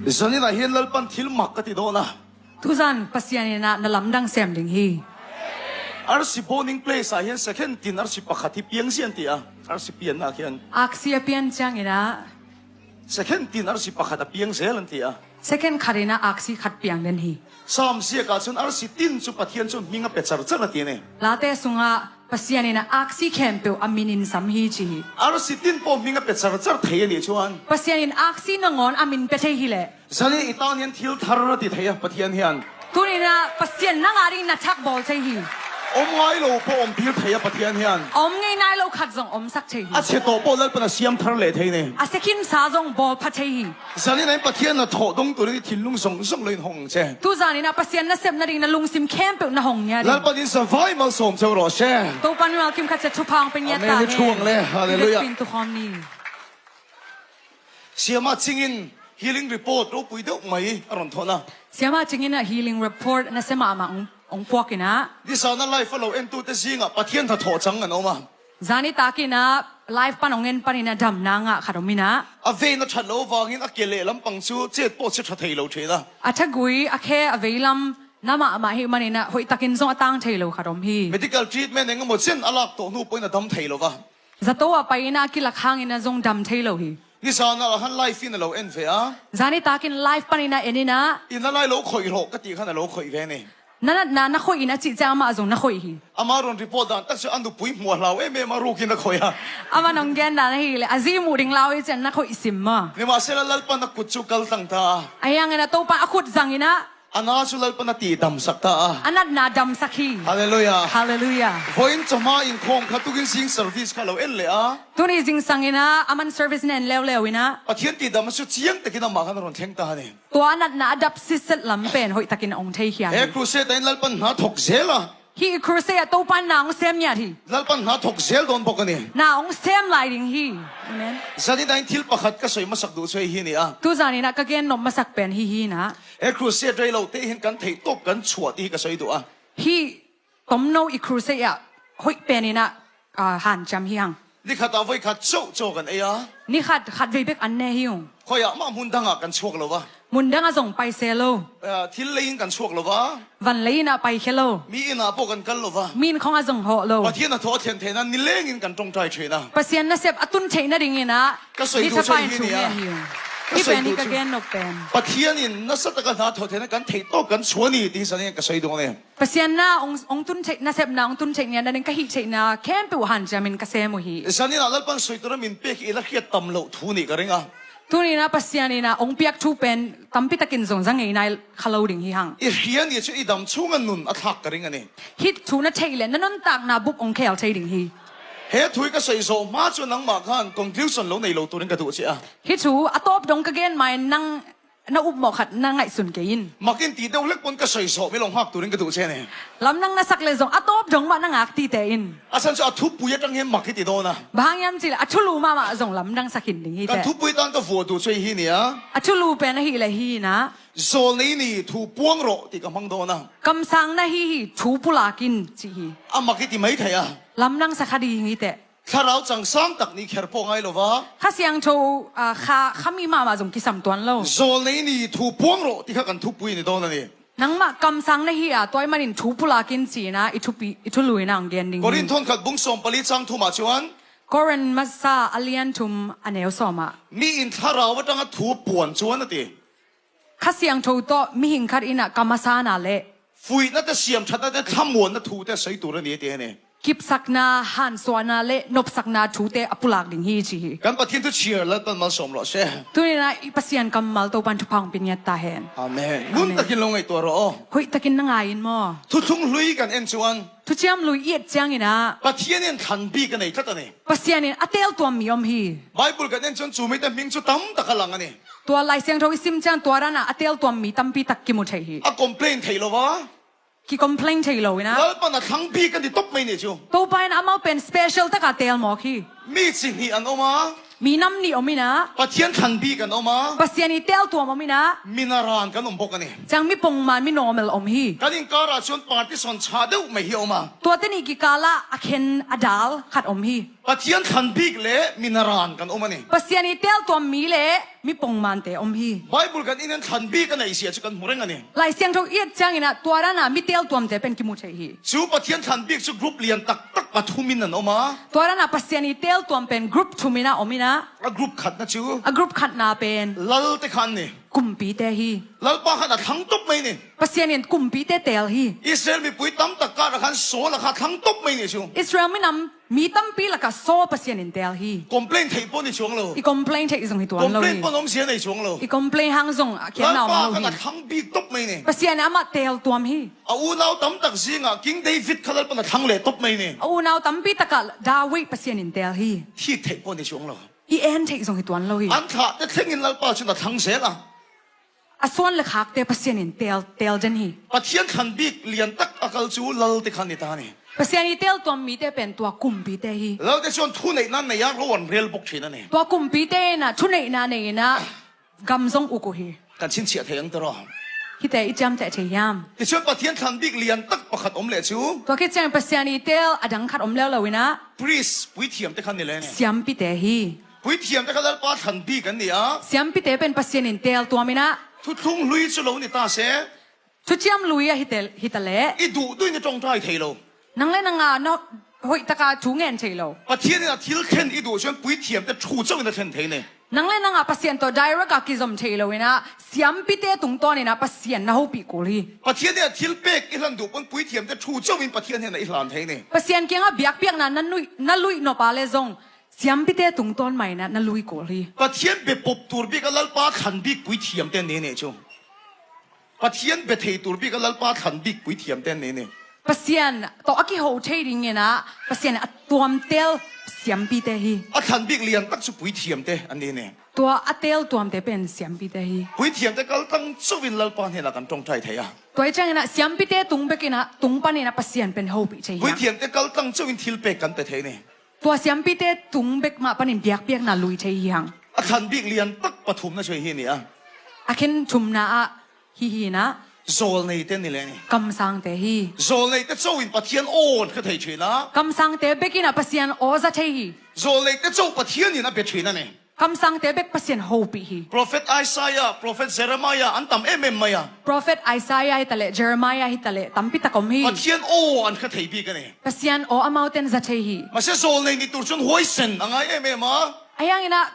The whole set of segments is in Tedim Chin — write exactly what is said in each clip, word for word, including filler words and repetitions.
Zanin ah hian Lalpan thil mak ka ti dawn a. Tuzan Pasian in ah na lamdang sem ding hi. Arsi burning place ah hian second tin arsi pakhat hi piang zian ti a. Arsi pianna ah hian. Aksi a pian ciangin ah. Second tin arsi pakhat a piang zel an ti a. Second khat in ah aksi khat piang den hi. Sam ziak ah chuan arsi tin chu Pathian chuan hming a pe char char a ti a ni. Late sungah Pasian in ah aksi khempeuh a min in sam hi chi hi. Arsi tin pawh hming a pe char char thei a nih chuan. Pasian in aksi nangawn a min pe thei hi leh. Zanin i tan hian thil thar a ti thei a Pathian hian. Tuni in ah Pasian nang a dingin na thak bawl thei hi. Awm ngai lo pawh awm tir thei a Pathian hian. Awm ngei nai lo khat zong awmsak thei hi. A chhe tawh pawh Lalpan a siam thar leh thei ni. A se khinsa zong bawl pha thei hi. Zanin ah hian Pathian na thawh dawng turin i thinlung zawng zawng lo in hawng che. Tuzan in ah Pasian nasepna dingin na lungsim khempeuh na hawng ngiat ding. Lalpan in zavai malsawm che u rawh se. Topan mimal kim khat che thupha hawng pe ngiat ta hen. Amen. Ni thu ang le. Hallelujah. Vekpi in tukhawm ni. Siama Chingin healing report ropui deuh mai a rawn thawn a. Siama Chingin ah healing report nasa mahmah hong, hong puak in ah. Nizana live a lo entute zingah Pathian hnathawh chang an awm a. Zani takin ah live pan hong en panin ah damna ngah khat awm in ah. A veina ṭhat loh avangin a ke leh lampang chu chet pawh che ṭha thei lo ṭhin a. A thagui a khe a veilam na mahmah hi manin ah hoih takin zong a tang thei lo khat awm hi. Medical treatment engemaw chen a lak tawh hnu pawhin a dam thei lo va. Zato ah pai in ah a kilak hangin ah zong dam thei lo hi. Nizana ah khan live in a lo en ve a. Zani takin live panin ah en in ah. In a lai lo khawih rawh ka tih khan a lo khawih ve ni. Na natna na khawih in a cih ciang amah zong na khawih hi. Ama rawn report dan tak chu a nupui hmuah hlau em em a rukin a khawih a. Amah nong gen dan ahih leh a zi muh ding lau hi cian na khawih sim maw. Nimahsela Lalpan a kut chu kal tlang ta a. Ahi hangin ah Topa a kut zangin ah. A na chu Lalpan a tih damsak ta a. A natna damsak hi. Hallelujah. Hallelujah. Vawiin chawhma inkhawm kha tukin zing service kha lo en leh a. Tuni zingsangin ah a man service na en leuleu in ah. Pathian tih damna chu chiang takin amah khan a rawn thleng ta a ni. Tua a natna a dap sitset lam pen hoih takin a hong theikhia hi. He crusade-ah hian Lalpan hna thawk zel a. Hih crusade-ah Topan na hong sem ngiat hi. Lalpan hna thawk zel dawn bawk a ni. Na hong sem lai ding hi. Amen. Zanin ah hian thil pakhat ka sawi hmasak duh chu hei hi ni a. Tuzanin ah ka gen nop hmasak pen hi hi na. He crusade rei lo te hian kan theih tawp kan chhuah tih hi ka sawi duh a. Hih tomno i crusade-ah hoih penin ah, ah, hanciam hi hang. Ni khatah vawi khat chauh chauh kan ei a. Ni khat khat vei bek an ne hi ung. Khawiah mah hmun dangah kan chhuak lo va. Hmun dangah zong pai se lo. Ah, thil leiin kan chhuak lo va. Van leiin ah pai khe lo. Mi inah pawh kan kal lo va. Mi in khawngah zong hawh lo. Pathian hnathawh a thlen theihna ni lengin kan ṭawngṭai ṭhin a. Pasian nasep a tun theihna dingin ah. Ka sawi duh chu hei hi ni a. Hih pen hi ka gen nop pen. Pathian in nasa taka hnathawh theihna kan theih tawp kan chhuah ni tih hi zanin ka sawi duh a ni. Pasian na hong, hong tun theih, nasepna hong tun theih ngiatna ding ka hih theihna khempeuh hanciamin ka sem uh hi. Zanin ah Lalpan sawi tura min pek hi i la hriat tam loh thu nih ka ring a. Tunin ah Pasian in ah hong piak thu pen tampi takin zong za ngei nai kha lo ding hi hang. I hria ni chu i dam chhunga nun a thlak ka ring a ni. Hih thu na theih leh na nuntakna bup hong khel thei ding hi. He thu hi ka sawi zawh hma chu nangmah khan conclusion lo nei lo turin ka duh chiah a. Hih thu a tawp dong ka gen mai nang na upmawh khat na ngaihsun kei in. Mak in ti deuh hlek pawn ka sawi zawh mi lo nghak turin ka duh che ni. Lamdang na sak leh zong a tawp dong mah na ngak ti teh in. A san chu a thupui aṭang hian mak hi ti dawn a. Bang hang hiam cih leh a thulu mahmah zong lamdang sak hin ding hi teh. Kan thupui tan ka vuah duh chu hei hi ni a. A thulu pen ahih leh hi na. Zawlnei ni thu puang rawh tih ka hmang dawn a. Kamsangna hi hi thu pulak in cih hi. A mak hi ti mai thei a. Lamdang sak kha ding hi teh. Thlarau chang sang tak ni kher pawh ngai lo va. Kha Siangtho, ah, kha, kha mi mahmah zong kisam tuan lo. Zawlnei ni thu puang rawh tih kha kan thupui ni dawn a ni. Nangmah kamsang na hi a, tua ahih manin thu pulak in ci-in ah i thupi, i thulu in ah hong gen ding hi. Korin thawn khat bung sawm pali chang thumah chuan. Korin masa a lian thum a neu sawmah. Mi in thlarau aṭanga thu puan chuan a ti. Kha Siangtho tawh mihing khat in ah kam a san a leh. Fuihnate, siamṭhatnate, thlamuanna thute sawi tur a ni tih a ni. Kipsakna, hansuahna leh nopsakna thute a pulak ding hi ci hi. Kan Pathian thu chhiar Lalpan malsawm rawh se. Tunin ah i Pasian kammal Topan thupha hong pe ngiat ta hen. Amen. Amen. Ngun takin lo ngaihtuah rawh aw. Hoih takin na ngai in maw? Thuthlung hlui kan en chuan. Thuciam lui i et ciangin ah. Pathian in thlan bik a nei tlat a ni. Pasian in a tel tuam mi awm hi. Bible kan en chuan chu mite hming chu tam tak a lang a ni. Tua Lai Siangtho i sim chiang tua ranah a tel tuam mi tampi tak kimu thei hi. A complain thei lo va. Ki complain thei lo in ah. Lalpan a thlang bik a ni tawp mai ni chu. Topa in amau pen special taka tel mawk hi. Mi chi hnih an awm a. Mi nam nih awm in ah. Pathian thlan bik an awm a. Pasian i tel tuam awm in ah. Mi naran kan awm bawk a ni. Chang mi pawngman mi normal awm hi. Kan inkarah chuan partition chhah deuh mai hi a awm a. Tuate nih kikalah a khen a dal khat awm hi. Pathian thlan bik leh mi naran kan awm a ni. Pasian i tel tuam mi leh mi pongmante om hi. Bible kan en in thlanbik a neih zia cu kan hmu reng a ni. Lai Siangtho i et ciangin ah tua dan a mi teeltuamte pen kimu thei hi. Cu Pathian thlanbik cu group lian taktak pathum in an om a. Tua dan a Pasian i teeltuam pen group thum in ah om in ah. A group khatna cu, a group khatna pen lalte kha an ni. Kumpite hi. Lalpa kha a thlang top mai ni. Pasian in kumpite teel hi. Israel mipui tam tak kha a khan Saul a kha thlang top mai ni cu. Israel minam mi tampi lakah Saul Pasian in teel hi. Complain theih pawh ni cuang lo. I complain theih zong hi tuan lo hi. Complain pawh nawmzia nei cuang lo. I complain hang zong a khiatna om lo hi. Lalpa kha a thlang bik top mai ni. Pasian in amah teeltuam hi. A unau tam tak zingah King David kha Lalpa in a thlang leh top mai ni. A unau tampi takah David Pasian in teel hi. Thik theih pawh ni cuang lo. I en theih zong hi tuan lo hi. An thlahte thlengin Lalpa cun a thlang zel a. A suan le khakte Pasian in teel, teel den hi. Pathian thlanbik lian tak a kal cu lalte kha an ni ta ni. Pasian i teeltuam mite pen tua kumpite hi. Lalte cun thuneihna nei a ro an rel bok ṭhin a ni. Tua kumpite in ah thuneihna nei in ah gam zong uk uh hi. Kan chinchiah thei ang tiraw. Hite i ciamteh thei hiam? Ticun Pathian thlanbik lian tak pakhat om leh cu. Tua khit ciangin Pasian i teel a dang khat om leuleu in ah. Priest, puithiamte kha an ni le ni. Siampite hi. Puithiamte kha Lalpa thlanbik an ni a. Siampite pen Pasian in teeltuam in ah. Thuthlung hlui cu lo ni ta seh. Thuciam lui ah hi ta, hi ta leh. I duhduh in i ṭawngṭai thei lo. Nang le nang a na hoih taka thu ngen thei lo. Pathian in a thil thlen i duh cun puithiamte thu co in a thlen thei ni. Nang le nang a Pasian tawh direct a kizom thei lo in ah siampite tungtawn in ah Pasian na hopih kul hi. Pathian in a thil pek i hlan duh pawn puithiamte thu co in Pathian hnenah i hlan thei ni. Pasian kiangah biakpiakna na nuih, na luih nop a le zong siampite tungtawn mah in ah na lui kul hi. Pathian bia pop tur bik a Lalpa thlan bik puithiamte an ni ni cu. Pathian bia thei tur bik a Lalpa thlan bik puithiamte an ni ni. Pasian tawh a kiho thei ding in ah Pasian a tuamtel siampite hi. A thlan bik lian tak cu puithiamte an ni ni. Tua a teeltuamte pen siampite hi. Puithiamte kaltang co in Lalpa hnenah kan ṭawngṭai thei a. Tua hi ciangin ah siampite tung bek in ah tung pan in ah Pasian pen hopih thei hi. Puithiamte kaltang co in thil pek kan pe thei ni. Tua siampite tung bek mah panin biakpiakna lui thei hi hang. A thlan bik lian tak pathumna cu hi ni a. A khen thumna ah hi hi na. Zawlneite ni le ni. Kamsangte hi. Zawlneite co in Pathian aw an hre thei ṭhin a. Kamsangte bek in ah Pasian aw za thei hi. Zawlneite co Pathian in a bia ṭhin a ni. Kamsangte bek Pasian hopih hi. Prophet Isaiah, Prophet Jeremiah an tam em em mai a. Prophet Isaiah hi ta leh, Jeremiah hi ta leh, tampi tak om hi. Pathian aw an hre thei bik a ni. Pasian aw amaute in za thei hi. Mahse zawlnei nih tur cun huaisen a ngai em em a. A hiangin ah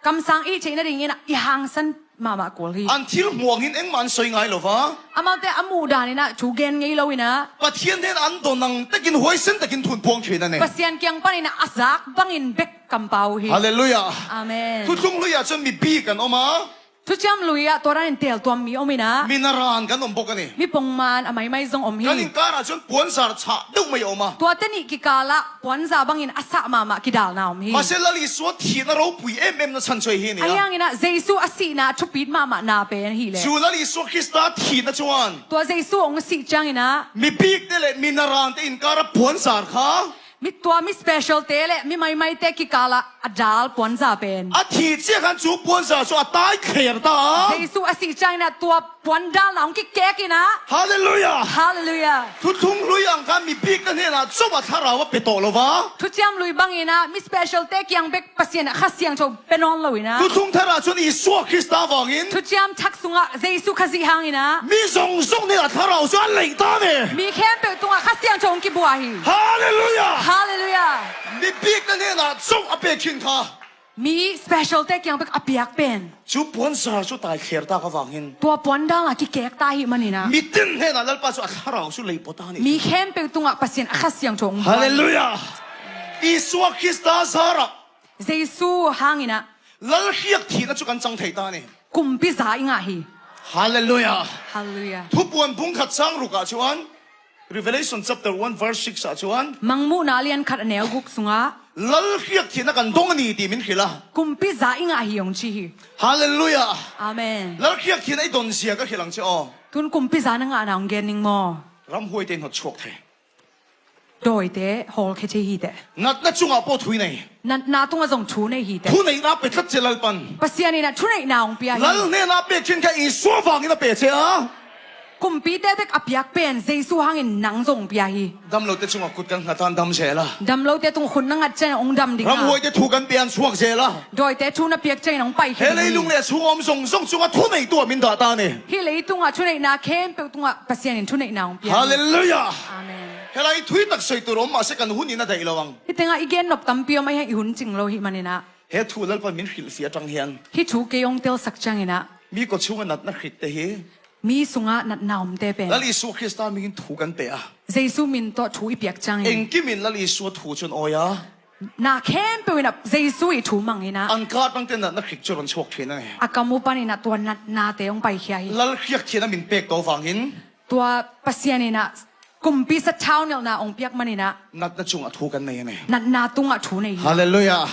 kamsang i theih nadingin ah i hangsan mahmah kul hi. An thil hmuang in engmah an soi ngai lo va. Amaute a muh dan in ah thu gen ngei lo in ah. Pathian hnen an dawn ang tekin huaisen tekin thun puang ṭhin a ni. Pasian kiang panin ah a zak bangin bek kampau hi. Halleluiah. Amen. Thuthlung hlui ah cun mibik an om a. Thuciam lui ah tua dan in teeltuam mi om in ah. Mi naran kan om bawk a ni. Mi pongman a maimai zong om hi. Kan inkar ah cun puanzar chah deuh mai a om a. Tuate nih kikal ah puanzar bangin a sah mahmah kidalna om hi. Mahse Lal Isua thihna ropui em em na chan cuai hi ni a. A hiangin ah Jesu a sihna a thupit mahmah na pen hi leh. Cu Lal Isua Krista thihna cuan. Tua Jesu hong sih ciangin ah. Mibikte le mi narante inkar ah puanzar kha. Mi tua mi special te le mi maimai te kikal ah a dal puanza pen. A thih ciah khan cu puanza cu a tai thler ta a. Jesu a sih ciangin ah tua puandalna hong kikek in ah. Halleluiah. Halleluiah. Thuthlung hlui ang khan mibikte hnenah cop a thlarau a pia tawh lo va. Thuciam lui bangin ah mi special te kiang bek Pasian a Kha Siangtho pia nawn lo in ah. Thuthlung thar ah cun Isua Krista vangin. Thuciam thak sungah Jesu Khazih hangin ah. Mi zongzong nih a thlarau cu a leih ta ni. Mi khempeuh tungah Kha Siangtho hong kibua hi. Halleluiah. Halleluiah. Mibikte hnenah cop a pek khin kha. Mi special te kiang bek a piak pen. Cu puanzar cu tai thler ta kha vangin. Tua puandal a kikek ta hi manin ah. Mite hnenah Lalpa cu a thlarau cu leih pawh ta ni. Mi khempeuh tungah Pasian a Kha Siangtho hong bua. Halleluiah. Isua Krista zarah. Jesu hangin ah. Lal hriak thihna cu kan cang thei ta ni. Kumpi za i ngah hi. Halleluiah. Halleluiah. Thupuan bung khat cang ruk ah cuan, Revelation chapter one verse six ah cuan. Mangmuhna lian khat a neu guk sungah. Lal hriak thihna kan dong a ni ti min hril a. Kumpi za i ngah hi hong ci hi. Halleluiah. Amen. Lal hriak thihna i don zia ka hril ang ci aw. Tun kumpi za na ngahna hong gen ning maw? Ramhuaite in hot chuak thei. Dawite hawlkhia thei hi teh. Natna cungah pawh thu nei. Natna tungah zong thu nei hi teh. Thuneihna pe tlat cia Lalpan. Pasian in ah thuneihna hong pia hi. Lal hnenah pek khin kha Isua vangin a pe cia. Kumpite bek a piak pen Jesu hangin nang zong pia hi. Damlote cungah khut kan ngat a dam zel a. Damlote tung khut na ngat ciangin hong dam ding a. Ramhuaite thu kan piak a suak zel a. Dawite thu na piak ciangin hong paikhia ding hi. Hih leilung le a sung a om zongzong cungah thuneitu a min dah ta ni. Hih leitungah thuneihna khempeuh tungah Pasian in thuneihna hong pia hi. Halleluiah. Amen. Hih lai thu i tak soi tur om mah se kan hun in a daih lo ang. Hih tengah i gen nop tampi om a, i hun cing lo hi maninah. Hih thu Lalpa min hrilhfiah ciang hian. Hih thu kei hong telsak cianginah. Mi kawchungah natna hritte hi. Mi sungah natna omte pen. Lal Isu Krista min thu kan pe a. Jesu min tawh thu i piak ciangin. Engkimin Lal Isu thu cun awi a. Na khempeuh inah Jesu i thu manginah. An kah tangte natna hrik cu ron chuak ṭhin a ni. A kam uh paninah tua natnate hong paikhia hi. Lal hriak thian a min pek tawh vangin. Tua Pasian inah kumpi sathau nilhna hong piak maninah. Natna cungah thu kan nei a ni. Natna tungah thu nei hi. Halleluiah.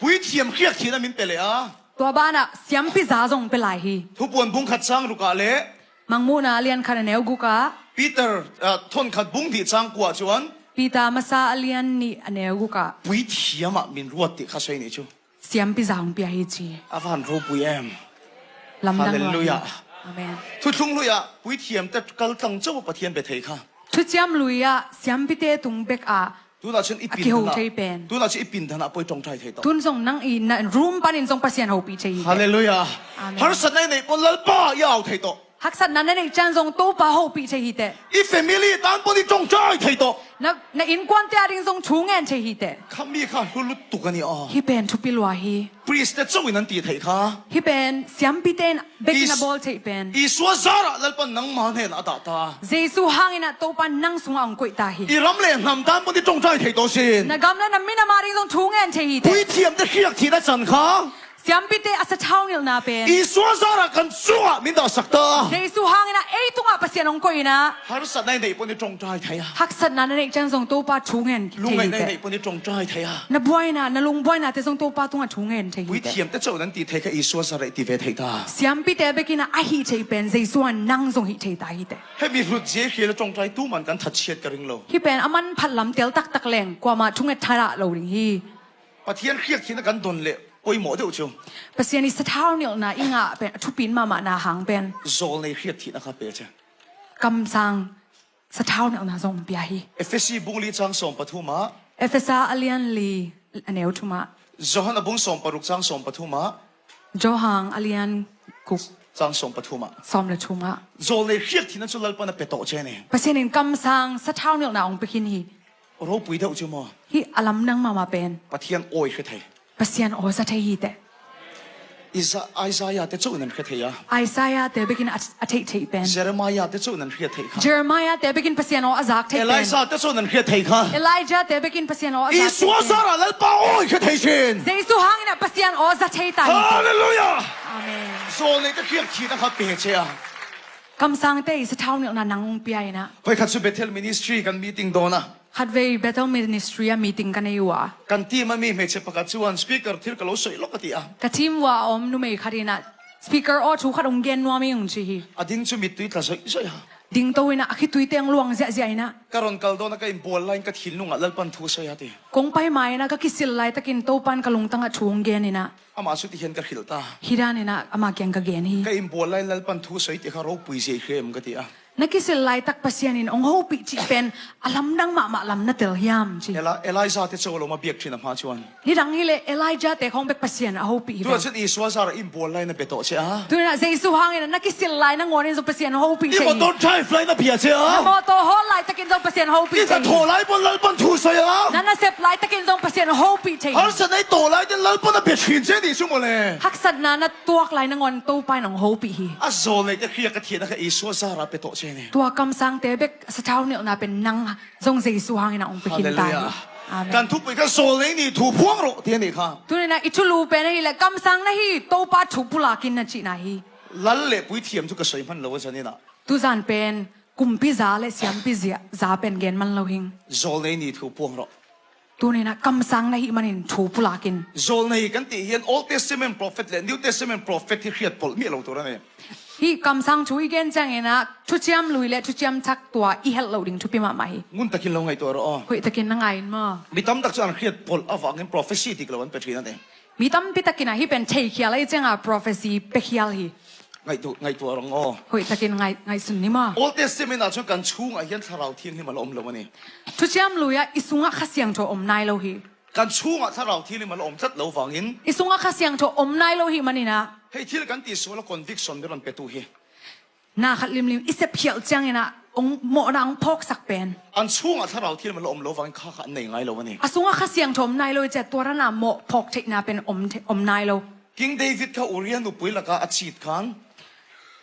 Puithiam hriak thian a min pe le a. Tua banah siampi za zong pe lai hi. Thupuan bung khat cang rukah le. Mangmuhna a lian khat a neu gukah. Peter, ah, thawn khat bung nih cang kuah cuan. Peter masa a lian nih a neu gukah. Puithiam ah min ruat tih kha soi ni cu. Siampi za hong pia hi ci. A van ropui em. Lamdang lo hi. Halleluiah. Amen. Thuthlung lui ah puithiamte kaltlang co Pathian bia thei kha. Thuciam lui ah siampite tung bek ah. Tunah cun i a kiho pindana thei pen. Tunah cun i pindana poi ṭawngṭai thei tawh. Tun zong nang i na room panin zong Pasian hopih thei hi. Halleluiah. Amen. Harsatna i neih pawn Lalpa i au thei tawh. Haksatna na neih ciang zong Topa hopih thei hi teh. I family tan pawn i ṭawngṭai thei tawh. Na, na innkuante a ding zong thu ngen thei hi teh. Khami kha hlu lut tuk a ni aw. Hih pen thupi lua hi. Priest te co in an ti thei kha. Hih pen siampite in bekin a bawl theih pen. Isua zarah Lalpan nangma hnenah a dah ta. Jesu hanginah Topa nang sungah hong koih ta hi. I ram le hnam tan pawn i ṭawngṭai thei tawh sin. Na gam le na minam a ding zong thu ngen thei hi teh. Puithiamte hriak thihna can kha. Siampite a sathau nilhna pen. Isua zarah kan sungah min dahsak ta. Jesu hanginah ei tungah Pasian hong koih inah. Harsatna i neih pawn i ṭawngṭai thei a. Haksatna na neih ciang zong Topa thu ngen thei hi teh. Lungngaihna i neih pawn i ṭawngṭai thei a. Na buaina, na lungbuainate zong Topa tungah thu ngen thei hi teh. Puithiamte co in an ti thei kha Isua zarah i ti ve thei ta. Siampite bekin a hih theih pen Jesu ah nang zong hih thei ta hi teh. Hemi hlut zia i hrial a ṭawngṭai tuman kan thatchiat ka ring lo. Hih pen a manphat lam tel taktak leng kuamah thunget thadah lo ding hi. Pathian hriak thihna kan don leh poimawh deuh cu. Pasian i sathau nilhna i ngah pen a thupi mahmahna hang pen. Zawlnei hriak thihna kha pe cia. Kamsang sathau nilhna zong pia hi. Efesi bung li cang sawm pathum ah. Efesa a lian li a neu thum ah. Johan a bung sawm paruk cang sawm pathum ah. Johan a lian guk. Cang sawm pathum ah. Sawm le thum ah. Zawlnei hriak thihna cu Lalpan a pe tawh cia ni. Pasian in kamsang sathau nilhna hong pe khin hi. Ropui deuh cu maw? Hih a lamdang mahmah pen. Pathian awi hre thei. Pasian aw za thei hi teh. Isa-, Isaiah te co in an hre thei a. Isaiah te bekin a, a theih theih pen. Jeremiah te co in an hre thei kha. Jeremiah te bekin Pasian aw a zak thei pen. Elijah te co in an hre thei kha. Elijah te bekin Pasian aw a zak thei pen. Isua zarah Lalpa awi hre thei sin. Jesu hanginah Pasian aw za thei ta hi teh. Halleluiah. Amen. Zawlneite hriak thihna kha pe cia. Kamsangte i sathau nilhna nang hong pia inah. Voi khat cu Bethel Ministry kan meeting dawn a. Khatvei Bethel Ministry ah meeting ka nei uh a. Kan team a mi hmeichhe pakhat cuan speaker thil ka lo soih lawk a ti a. Ka team uh a om numei khat inah speaker aw thu khat hong gen nuam ing ci hi. A ding cu mittui tla zoih zoih a. Dingto inah a khitui teng luang ziahziah inah. Ka ron kal dawn a ka inbual lai-in ka thinlung ah Lalpan thu sawi a ti. Kong pai ma inah ka kisil laitakin Topan ka lungtang ah thu hong gen inah. Amah cu ti hian ka hrilh ta. Hi dan inah amah kiang ka gen hi. Ka inbual lai-in Lalpan thu sawi ti kha ropui zia i hre em ka ti a. Na kisil laitak Pasian in hong hopih cih pen a lamdang mahmah lam na tel hiam ci. Ela-, Elijah te co lo ma biak ṭhin a hma cuan. Nidang hileh Elijah te khawng bek Pasian a hopih hi ve. Tuah cun Isua zarah inbual lai na pe tawh cia. Tuinah Jesu hangin na kisil lai nangawn in zong Pasian a hopih thei. I motor drive lai na pia cia. Na motor hawl laitakin zong Pasian a hopih thei. I na thaw lai pawn Lalpan thu sawi a. Na nasep laitakin zong Pasian a hopih thei. Harsatna i tawh lai ten Lalpan a pe ṭhin cia ni cu maw le. Haksatna na tuak lai nangawn Topa in hong hopih hi. A zawlneite hriak a thiatna kha Isua zarah pe tawh cia ni. Tua kamsangte bek sathau nilhna pen nang zong Jesu hangin a hong pe khin ta hi. Halleluiah. Amen. Kan thupui kha zawlnei ni thu phuang rawh ti a ni kha. Tuninah i thulu pen ahileh kamsang na hi, Topa thu pulakin na cihna hi. Lal le puithiam cu ka soi hman lo a zaninah. Tuzan pen kumpi za le siampi zia, za pen gen man lo hing. Zawlnei ni thu phuang rawh. Tuninah kamsang na hih manin thu pulakin. Zawlnei kan tih hian Old Testament prophet le New Testament prophet hi hriat polh miah lo tur a ni. Hih kamsang thu i gen cianginah thuciam lui le thuciam thak tua i helh loh ding thupi mahmah hi. Ngun takin lo ngaihtuah rawh aw. Hoih takin na ngai in maw? Mi tam tak cu an hriat polh avangin prophecy dik lo an pe ṭhin a ni. Mi tampi takinah hih pen theikhial ahi cianga prophecy pekhial hi. Ngaihtu-, ngaihtuah rong aw. Hoih takin ngai-, ngaihsun ni maw. Old Testament ah cun kan chungah hian Thlarau Thianghlim a la om lo a ni. Thuciam Lui ah i sungah Kha Siangtho om nai lo hi. Kan chungah Thlarau Thianghlim a la om tlat lo vangin. I sungah Kha Siangtho om nai lo hi maninah. Hei thil kan ti sual a conviction mi rawn petu hi. Na khat limlim i sep khialh cianginah hong mawhna hong phawksak pen. An chungah Thlarau Thianghlim a la om lo vangin kha kha an nei ngai lo a ni. A sungah Kha Siangtho om nai lo i ciah tua ranah mawh phawk theihna pen om the-, om nai lo. King David kha Uriah nupui lakah a cit khan.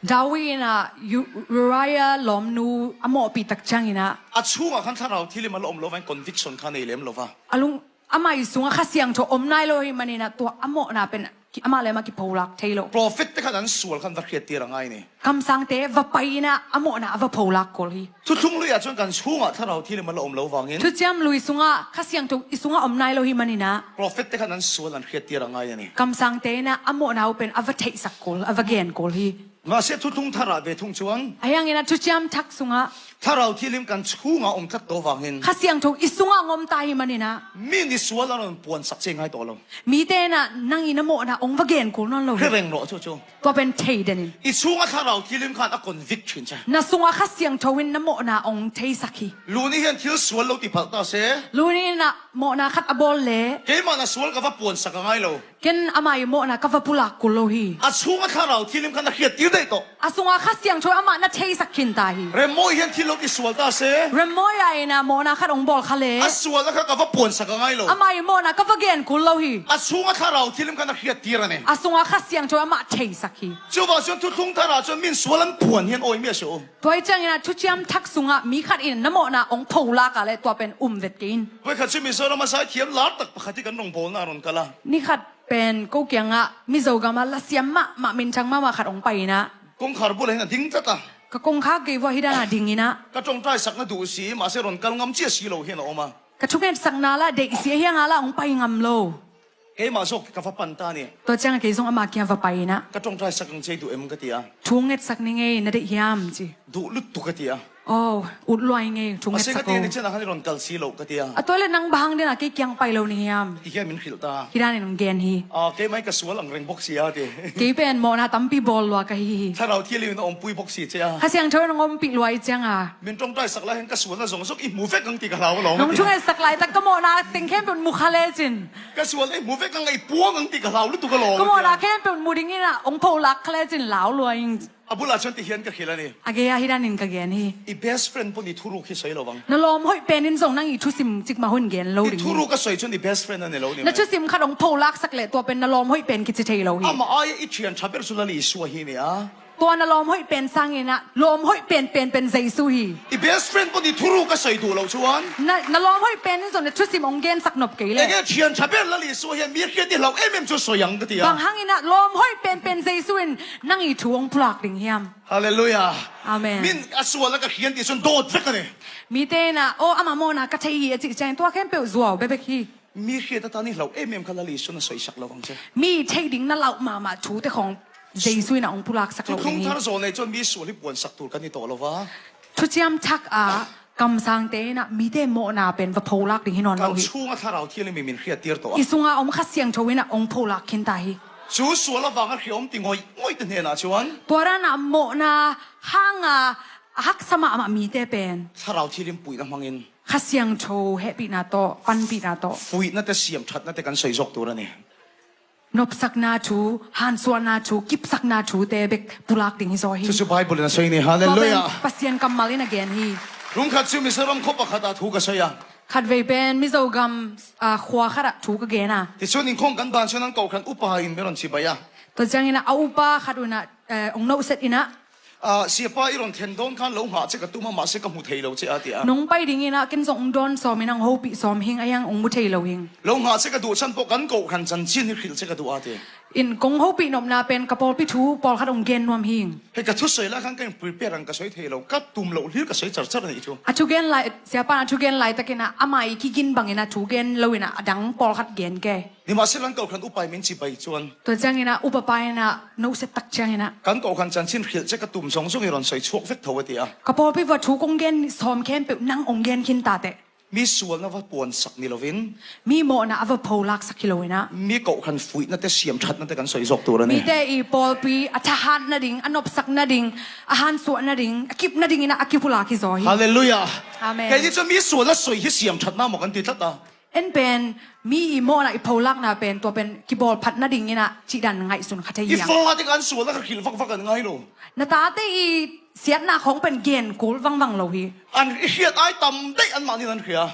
David inah U-, Uriah lawmnu a mawhpih tak cianginah. A chungah khan Thlarau Thianghlim a la om lo vangin conviction kha nei lem lo va. A lung, amah i sungah Kha Siangtho om nai lo hi maninah tua a mawhna pen ki-, amah le amah kipholak thei lo. Prophet te khan an sual khan va hriattir a ngai ni. Kamsangte va pai inah a mawhna a va pholak kul hi. Thuthlung Lui ah chuan kan chungah Thlarau Thianghlim a la om lo vangin. Thuciam Lui sungah Kha Siangtho i sungah om nai lo hi maninah. Prophet te khan an sual an hriattir a ngai a ni. Kamsangte inah a mawhna uh pen a va theihsak kul, a va gen kul hi. Mahse, Thuthlung Thar ah ve thung chuan. A hianginah Thuciam Thak sungah. Thlarau Thianghlim kan chungah awm tlat tawh vangin. Kha Siangtho i sungah ngawm ta hi maninah. Mi ni sual an rawn puansak che ngai tawh lo. Mite inah nang i na mawhna hong va gen kul nawn lo hi. Hre reng rawh chu chu. Tua pen thei den in. I chungah Thlarau Thianghlim khan a convict ṭhin che. Na sungah Kha Siangtho in na mawhna hong theisak hi. Luni hian thil sual lo ti phalh ta se. Luni inah mawhna khat a bawl le. Keimah na sual ka va puansak a ngai lo. Ken amah i mawhna ka va pulak kul lo hi. A chungah Thlarau Thianghlim khan a hriattir daih tawh. A sungah Kha Siangtho amah na theisak khin ta hi. Remmawi hian thil lo ti sual ta se. Remmawi ah inah mawhna khat hong bawl kha le. A sualna kha ka va puansak a ngai lo. Amah i mawhna ka va gen kul lo hi. A chungah Thlarau Thianghlim khan a hriattir a ni. A sungah Kha Siangtho amah theisak hi. Chuvang chuan Thuthlung Thar ah chuan min sual an puan hian awi miah se u. Tua hi cianginah Thuciam Thak sungah mi khat in na mawhna hong pholak ah le tua pen um vet kei in. Voi khat chu Mizoram a zaithiam lar tak pakhat hi kan rawngbawlna a rawn kal a. Ni khat pen ko kiangah Mizo gamah la siam mahmah minthang mahmah khat hong pai inah. Kawngkhar bulah hian a ding tlat a. Ka kawngkhar kei vua hi danah ding inah. Ka ṭawngṭaisakna duh si, mahse rawn kal ngam chiah si lo hian a awm a. Ka thungetsakna lah deih si a hiangah lah hong pai ngam lo. Keimah zawk ka va pan ta ni. Tua ciangah kei zawng amah kiangah va pai inah. Ka ṭawngṭaisak ang che duh em ka ti a. Thu ngetsak ni ngei na deih hiam ci. Duh lutuk ka ti a. Aw, ut luai ngei, thu ngetsak o. Mahse ka ti ni chianah khan i rawn kal si lo ka ti a. A tua leh nang bang hang dinah kei kiang pai lo ni hiam? Ti hian min hrilh ta. Hi danin hong gen hi. A, keimah hi ka sual ang reng bawk si a ti. Kei pen mawhna tampi bawl lua ka hi hi. Thlarau Thianghlim in a awmpui bawk si che a. Kha Siangtho in hong awmpih lua i cianga. Min ṭawngṭaisak lai hian ka sualna zawng zawng i hmu vek ang ti ka hlau alawm a ti. Nong thungetsak laitak ka mawhna teng khempeuh in mu kha lecin. Ka sualna i hmu vek ang, i puang ang ti ka hlau lutuk alawm a ti a. Ka mawhna khempeuh in mu dingin a hong pho lak kha lecin lau lua ing. A bulah chuan ti hian ka hrilh a ni. A gei a hi danin ka gen hi. I best friend pawh i thuruk hi sawi lo vang. Na lawm hoih penin zawng nang i thusim cikmah hun gen lo ding hi. I thuruk a sawi chuan i best friend a ni lo ni mai. Na thusim khat hong pho laksak leh tua pen na lawm hoih pen kichi thei lo hi. Amah aia i ṭhian ṭha ber chu Lal Isua hi ni a. Tua na lawm hoih pen sangin a lawm hoih pen pen pen Jesu hi. I best friend pawh i thuruk a sawi duh lo chuan. Na, na lawm hoih penin zawng na thusim hong gensak nop kei leh. Enge ṭhian ṭha ber Lal Isua hian mi hriat i hlauh em em chu sawi ang ka ti a. Bang hangin a lawm hoih pen pen Jesu in nang i thu hong pulak ding hiam? Hallelujah. Amen. Min a sual a ka hriat tih chuan dawt vek a ni. Mite in a, aw, amah mawhna ka thei hi a cih ciangin tua khempeuh zuau bebek hi. Mi hriat atan i hlauh em em kha Lal Isuan a sawisak lo ang che. Mi theih ding na lauh mahmah thute khawng Jesu in a hong pulaksak lo ding hi. Thuthlung thar zawh nei chuan mi sual hi puansak tur kan ni tawh lo va. Thuciam thak a kamsangte in a mite mawhna pen va pho lak ding hi nawn lo hi. Kan chhunga Thlarau Thianghlim in min hriattir tawh a. I sunga awm Kha Siangtho in a hong pho lak khin ta hi. Chu sual avanga hriawm ti ngawih ngawih te hnenah chuan. Tua ranah mawhna hanga a haksa mahmah mite pen. Thlarau Thianghlim puihna hmangin. Kha Siangtho hehpihna tawh, panpihna tawh. Fuihna te siam ṭhatna te kan sawi zawk tur a ni. Nopsakna thu, hansuahna thu, kipsakna thute bek pulak ding hi zaw hi. Chu chu Bible in a sawi ni. Hallelujah. Tua pen Pasian kammal in a gen hi. Rum khat chu Mizoram khaw pakhatah thu ka sawi a. Khatvei pen Mizo gam, ah, khua khatah thu ka gen a. Tichuan inkhawm kan ban chuan an kohhran upa in min rawn chibai a. Tua ciangin a upa khat un a, eh, hong nohset in a. Ah, siapa i rawn thlen dawn khan lo nghah che ka tum a, mahse ka hmu thei lo che a ti a. Nong pai dingin a, ken zawng hong dawn sawm in a, hong hopih sawm hing a, hiang hong mu thei lo hing. Lo nghah che ka duh chhan pawh kan kohhran chanchin hi hrilh che ka duh a ti. In kong hopih nopna pen ka pawlpi thu pawlkhat hong gen nuam hing. Hei ka thusawi lai khan ka in prepare ang ka sawi thei lo, ka tum loh hlir ka sawi char char a nih chu. A thugen lai, siapa in a thugen lai takin a, amah i kigin bangin a thu gen lo in a, a dang pawlkhat gen ke. Nimahsela kan kohhran upa in min chibai chuan. Tua ciangin a upa pa in a nohset tak ciangin a. Kan kohhran chanchin hrilh che ka tum zawng zawng i rawn sawi chhuak vek tho a ti a. Ka pawlpi vua thu kong gen sawm khempeuh nang hong gen khin ta teh. Mi sualna va puansak ni loin, mi mawhna a va pholaksak hi loin ah, mi kohhran fuihnate, siamthatnate kan soi zawk tur a ni. Mite i pawlpi a thahat nading, a nopsak nading, a hansuah nading, a kip nadingin ah a kipulak hi zaw hi. Halleluiah. Amen. Kei ni cu mi sualna soi hi siamthatna maw kan ti tlat a. En pen mi i mawhna i pholakna pen tua pen kibawlphat nadingin ah cihdan ngaihsun kha thei hi. I fate kha an sualna kha hrilh vakvak an ngai lo. Na tate i siatna khawng pen gen kul vangvang lo hi. An i hriat ai tam daih anmah nih an hria.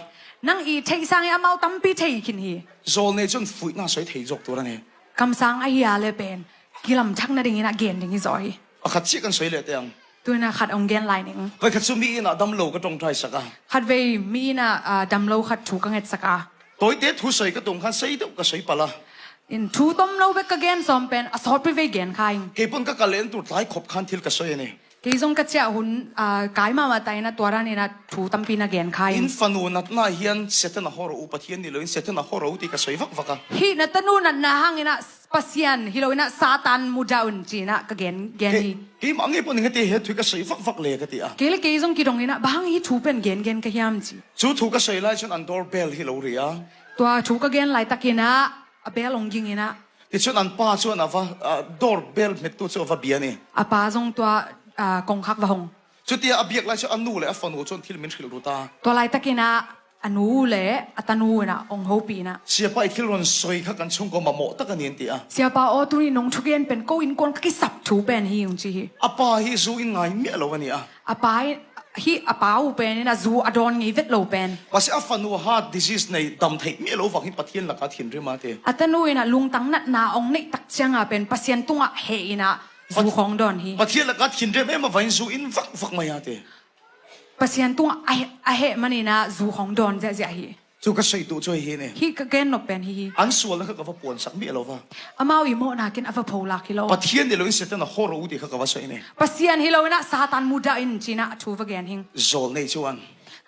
Nang i theih sangin amau tampi thei khin hi. Zawlnei cun fuihna soi thei zawk tur a ni. Kamsang ahi a le pen kilamthak nadingin ah gen ding hi zaw hi. A khat ciah kan soi leh tiang. Tuin ah khat hong gen lai ning. Voi khat cu mi in ah dam lo ka ṭawngṭaisak a. Khatvei mi in ah, ah, dam lo khat thu ka ngetsak a. Tawite thu soi ka tum khan sei deuh ka soi pal a. In thu tom lo bek ka gen sawm pen a sawtpi vei gen kha ing. Kei pun ka kal le an tur tlai khop khan thil ka soi a ni. Kei zong ka ciah hun, ah, kai mahmah ta in ah tua dan in ah thu tampi na gen kha ing. In fanu natna hian Satan a hawr u, Pathian ni loin Satan a hawr u ti ka soi vakvak a. Hih na tanu natna hangin ah Pasian hi loin ah Satan mudah un ci-in ah ka gen, gen hi. Kei, kei mah nge pawh ning a ti he thu ka soi vakvak le ka ti a. Kei le kei zong kidong in ah bang hang hih thu pen gen, gen ka hiam ci. Cu thu ka soi lai cun an doorbell hi lo rih a. Tua thu ka gen laitakin ah a bell hong ging in ah. Ticun an pa cu an a va, ah, doorbell hmettu cu a va bia ni. A pa zong tua, ah, kongkhak va hong. Cutia a biak lai cu a nu le a fanu cun thil min hrilh lut a. Tua laitakin ah a nu le a tanu in ah hong hopih in ah. Siapa i thil rawn soi kha kan chungkaw mamawh tak a ni an ti a. Siapa aw, tuni nong thugen pen ko innkuan ka kisap thu pen hi hong ci hi. A pa hi zu in ngai miah lo a ni a. A pa hi, a pa u pen in ah zu a dawn ngei vet lo pen. Mahse a fanu heart disease nei dam theih miah lo vang hi Pathian lakah thinrim a ti. A tanu in ah lungtang natna hong neih tak ciangah pen Pasian tungah heh in ah zu khawng dawn hi. Pathian lakah thinrim em a vain zu in vakvak mai a ti. Pasian tungah a heh, a heh manin ah zu khawng dawn ziahziah hi. Cu ka soi duh cu hi ni. Hih ka gen nop pen hi hi. An sualna kha ka va puansak miah lo va. Amau i mawhna kin a va pholak hi lo. Pathian ni loin Satan a hawr u ti kha ka va soi ni. Pasian hi loin ah Satan mudah in ci-in ah a thu va gen hing. Zawlnei cu an.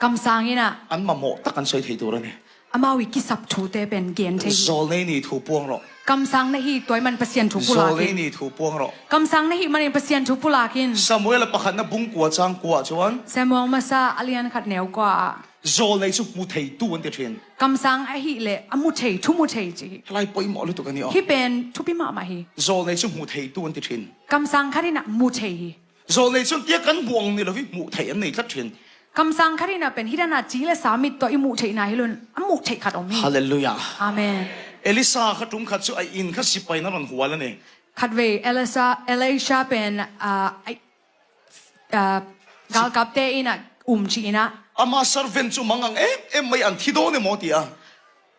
Kamsang in ah. An mamawh tak an soi thei tur a ni. Amau i kisap thute pen gen thei hi. Zawlnei ni thu puang rawh. Kamsang na hi tuai man Pasian thu pulak in. Zawlnei ni thu puang rawh. Kamsang na hi manin Pasian thu pulak in. Samuel a pakhatna bung kua cang kua ah chuan. Samuel masa a lian khat neu kua ah. Zawlnei cu hmu theitu an ti ṭhin. Kamsang ahih leh a mu thei, thu mu thei ci hi. Helai pawimawh lutuk a ni aw. Hih pen thupi mahmah hi. Zawlnei cu hmu theitu an ti ṭhin. Kamsang khat in ah mu thei hi. Zawlnei cun tia kan hmuh ang ni lo hi, hmuh theih an nei tlat ṭhin. Kamsang khat in ah pen hih dan a ci le sa mit tawh i muh theihna hi loin a muh theih khat om hi. Halleluiah. Amen. Elisa kha ṭum khat cu a inn kha sipain a rawn hual a ni. Khatvei Elisa, Elisha pen, ah, ai, ah, galkapte in ah um ci-in ah. Ama servant cu mangang em em mai, an thi dawn emaw ti a.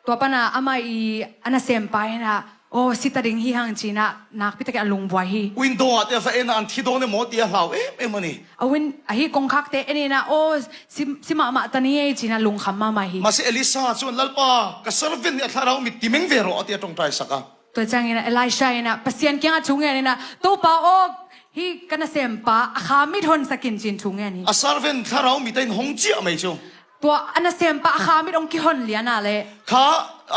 Tua pana amah i a nasempa in ah, aw, si ta ding hi hang ci-in ah nakpi takin a lungbuai hi. Window ah te a va en a, an thi dawn emaw ti a hlau em em a ni. A win, a hi kongkhakte en in ah, aw, si, si mahmah ta ni ei ci-in ah lungkham mahmah hi. Mahse Elisa chuan, Lalpa, ka servant nih a thlarau mit ti meng ve rawh, a ti a ṭawngṭaisak a. Tua ciangin ah Elisha in ah Pasian kiangah thu ngen in ah, Topa aw, hi ka nasempa a kha mit hawn sakin ci-in thu ngen hi. A servant thlarau mit a in hong ciah mai chu. Tua a nasempa a kha mit hong kihawn lian a leh. Kha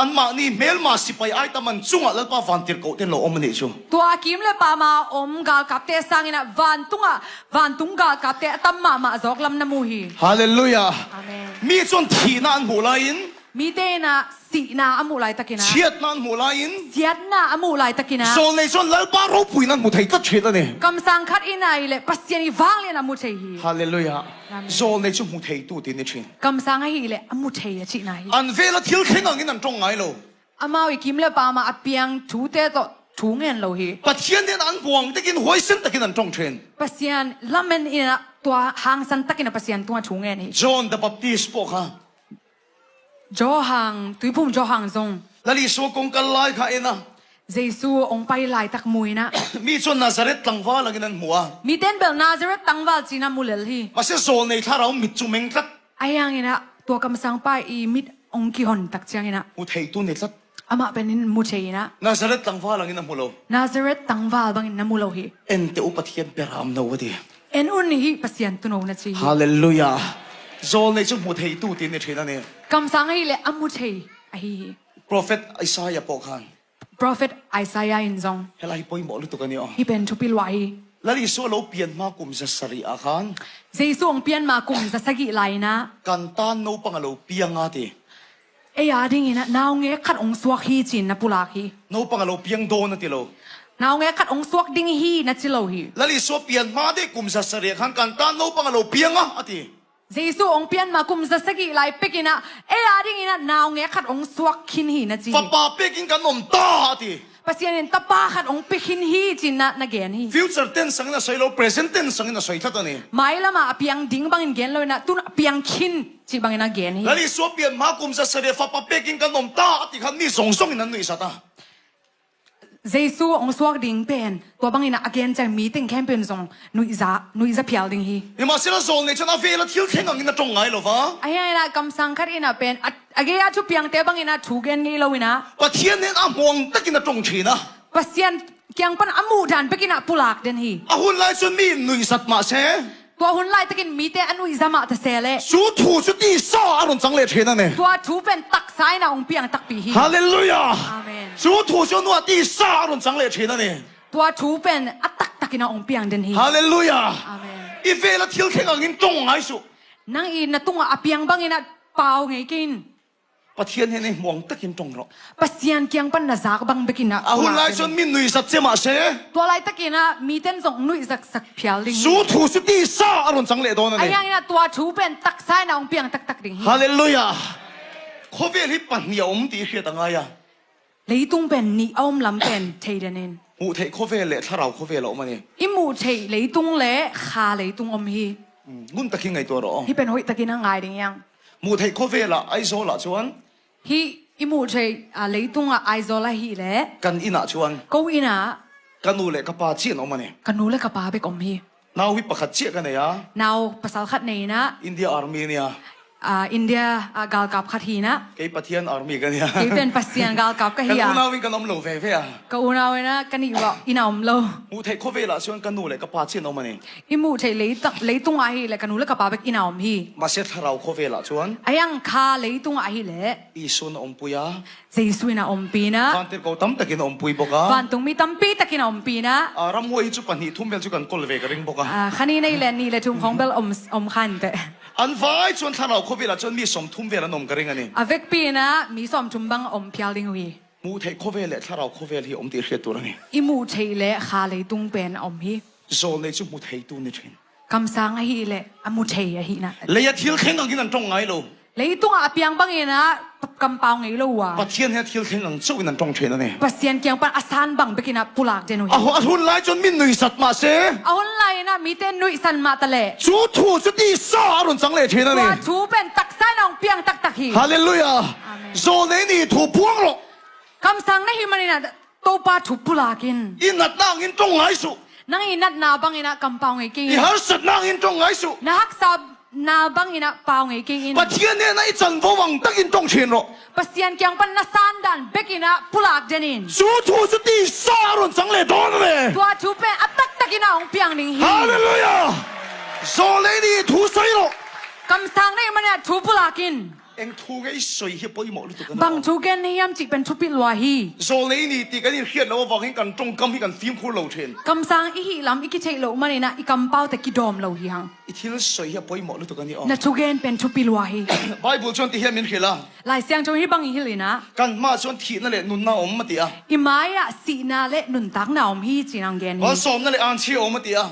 anmahni hmelma sipai ai tam an chungah Lalpa vantirhkohte an lo awm a nih chu. Tua a kim le pama awm galkapte sangin ah vantungah, vantung galkapte a tam mahmah zawk lam na mu hi. Halleluiah. Amen. Mi chuan thihna an hmuh laiin. Mite in ah sihna a muh laitakin ah. Siatna an hmuh laiin. Siatna a muh laitakin ah. Zawlnei chuan Lalpa ropuina an hmu thei tlat ṭhin a ni. Kamsang khat in ah i leh Pasian i vanglian a mu thei hi. Halleluiah. Amen. Zawlnei chu hmu theitu ti ni ṭhin. Kamsang ahih leh a mu thei a cihna hi. An vela thil thleng angin an ṭawng ngai lo. Amau i kim le pama a piang thute tawh thu ngen lo hi. Pathian nen an buang tekin huaisen takin an ṭawng ṭhin. Pasian lamen in ah tua hangsan takin a Pasian tungah thu ngen hi. John the Baptist pawh kha. Johan, Tuiphum Johan zong. Lal Isua kawng kal lai kha en a. Jesu hong pai laitak mu in ah. Mi chuan Nazareth tlangval angin an hmu a. Miten bel Nazareth tlangval ci-in a mu lel hi. Mahse zawlnei thlarau mit chu meng tlat. Ahi hangin ah tua kamsangpa i mit hong kihawn tak ciangin ah. Hmu theitu ni tlat. Amah penin mu thei in ah. Nazareth tlangval angin a hmu lo. Nazareth tlangval bangin na mu lo hi. En teh u Pathian beram no a ti. En un hi Pasian tuno na ci hi. Halleluiah. Zawlnei chu hmu theitu ti ni ṭhin a ni. Kamsang ahih leh a mu thei ahi hi. Prophet Isaiah pawh khan. Prophet Isaiah in zong. Helai hi pawimawh lutuk a ni aw. Hih pen thupi luah hi. Lal Jesu a lo pian ma kum zasarih ah khan, Jesu hong pian ma kum zasagih lai-in ah, "Kan tan naupang a lo piang a," a ti. "Ei a dingin ah naungek khat hong suak hi," ci-in na pulak hi. Naupang a lo piang dawn a ti lo. "Naungek khat hong suak ding hi," na ci lo hi. Lal Jesu a pian ma ding kum zasarih ah khan, "Kan tan naupang a lo piang a," a ti. Jesu hong pian ma kum zasagih lai pek in ah, "Ei a dingin ah naungek khat hong suak khin hi," na ci hi. "Fapa pek in kan om ta," a ti. "Pasian in tapa khat hong pia khin hi," ci-in na, na gen hi. Future tense sangin a soi lo, present tense sangin a soi tlat a ni. Mailam ah a piang ding bangin gen lo in ah, tu-in a piang khin cih bangin a gen hi. Lal Jesu a pian ma kum zasarih ah, "Fapa pek in kan om ta," a ti khan mi zongzong in an nuihzat a. Jesu hong suak ding pen tua bangin ah a gen ciang mi teng khempeuh in zong nuihza, nuihza phial ding hi. Hi mah sila zawlnei cun a vela thil thleng angin a ṭong ngai lo va. Ahi hangin ah kamsang khat in ah pen a, a gei-a thupiangte bangin ah thu gen ngei lo in ah, Pathian hnen a hmuang takin a ṭong ṭhin a. Pasian kiang pan a muh dan bekin ah pulak den hi. A hun lai cun mi in nuihzat mah se, tua hun laitakin mite a nuihza mah ta se leh, cu thu cu tisa a run cang leh ṭhin a ni. Tua thu pen taksa in ah hong piang takpi hi. Halleluiah. Amen. Cu thu cu a nuah tisa a run cang leh ṭhin a ni. Tua thu pen a taktakin ah hong piang den hi. Halleluiah. Amen. I vela thil thleng angin ṭong ngai suh. Nang i na tungah a piang bangin ah pau ngei kei in. Pathian hnen i hmuang takin ṭong rawh. Pasian kiang pan na zak bang bekin ah. A hun lai cun mi nuihzat cia mah se, tua laitakin ah mite in zong nuihzaksak phial ding hi. Cu thu cu tisa a run cang leh dawn a ni. Ahi hangin ah tua thu pen taksa in ah hong piang taktak ding hi. Halleluiah. Khuavel hi pahnih a om ti i hriat a ngai a. Leitung pen nih a om lam pen thei den in. Muh theih khuavel le thlarau khuavel a om a ni. I muh theih leitung le kha leitung om hi. Mm, ngun takin ngaihtuah rawh. Hih pen hoih takin a ngai ding hi hang. Muh theih khuavel ah Aizawl ah cun. Hih i muh theih, ah, leitung ah Aizawl ahih leh. Kan inn ah cun. Ko inn ah. Ka nu le ka pa ciah in om a ni. Ka nu le ka pa bek om hi. Nau hi pakhat ciah ka nei a. Nau pasal khat nei in ah. India Army ni a. Ah, India, ah, galkap khat hi in ah. Kei Pathian Army ka ni a. Kei pen Pasian galkap ka hi a. Kan unau in kan om lo veve a. Ka unau in ah ka nih uh inn ah om lo. Muh theih khuavel ah cun ka nu le ka pa ciah in om a ni. I muh theih leita-, leitung ahih leh ka nu le ka pa bek inn ah om hi. Mahse thlarau khuavel ah cun. Ahi hang kha leitung ahih leh. Jesu in a ompui a. Jesu in a ompih in ah. Vantirhkoh tam takin a ompui bawk a. Vantung mi tampi takin a ompih in ah. A, ramhuai hi cu pahnih thum vel cu kan kol ve ka ring bawk a. Ah, kha nih nei le nih le thum khawng bel om, om kha inteh. An vai cun thlarau khuavel ah cun mi sawmthum vel an om ka ring a ni. A vekpi in ah mi sawmthum bang om phial ding uh hi. Muh theih khuavel le thlarau khuavel hi om ti hriat tur a ni. I muh theih le kha leitung pen a om hi. Zawlnei cu hmu theitu ni ṭhin. Kamsang ahih leh a mu thei ahihna. Lei a thil thleng angin an ṭong ngai lo. Leitungah a piang bangin ah kampau ngei lo uh a. Pathian he a thil thleng ang co-in an ṭong ṭhin a ni. Pasian kiang pan a san bang bekin ah pulak den uh hi. A hu-, a hun lai cun mi nuihzat mah se. A hun lai in ah mite nuihsan mah ta leh. Cu thu cu tisa a run cang leh ṭhin a ni. Tua thu pen taksa in ah hong piang taktak hi. Halleluiah. Amen. Zawlnei ni thu puang rawh. Kamsang na hih manin ah Topa thu pulak in. I natna angin ṭong ngai suh. Nang i natna bangin ah kampau ngei kei in. I harsatna angin ṭong ngai suh. Na haksatna bangin ah pau ngei kei in. Pathian hnenah i canvo ang takin ṭong ṭhin rawh. Pasian kiang pan na san dan bekin ah pulak den in. Cu thu cu tisa a run cang leh dawn ve. Tua thu pen a taktakin ah hong piang ding hi. Halleluiah. Zawlnei ni thu soi rawh. Kamsang na hih manin ah thu pulak in. Eng thu ngei soi hi a poimawh lutuk a ni. Bang thu gen na hiam cih pen thupi lua hi. Zawlnei ni ti kan in hriat lo avangin kan ṭongkam hi kan fimkhur lo ṭhin. Kamsang i hih lam i kitheih loh manin ah i kampaute kidawm lo hi hang. I thil soi hi a poimawh lutuk a ni aw. Na thugen pen thupi lua hi. Bible cun ti hiam in hrilh a. Lai Siangtho hi bang i hilh in ah. Kan hma cun thihna le nunna om a ti a. I mai-ah sihna le nuntakna om hi ci-in hong gen hi. Malsawmna le anchia om a ti a.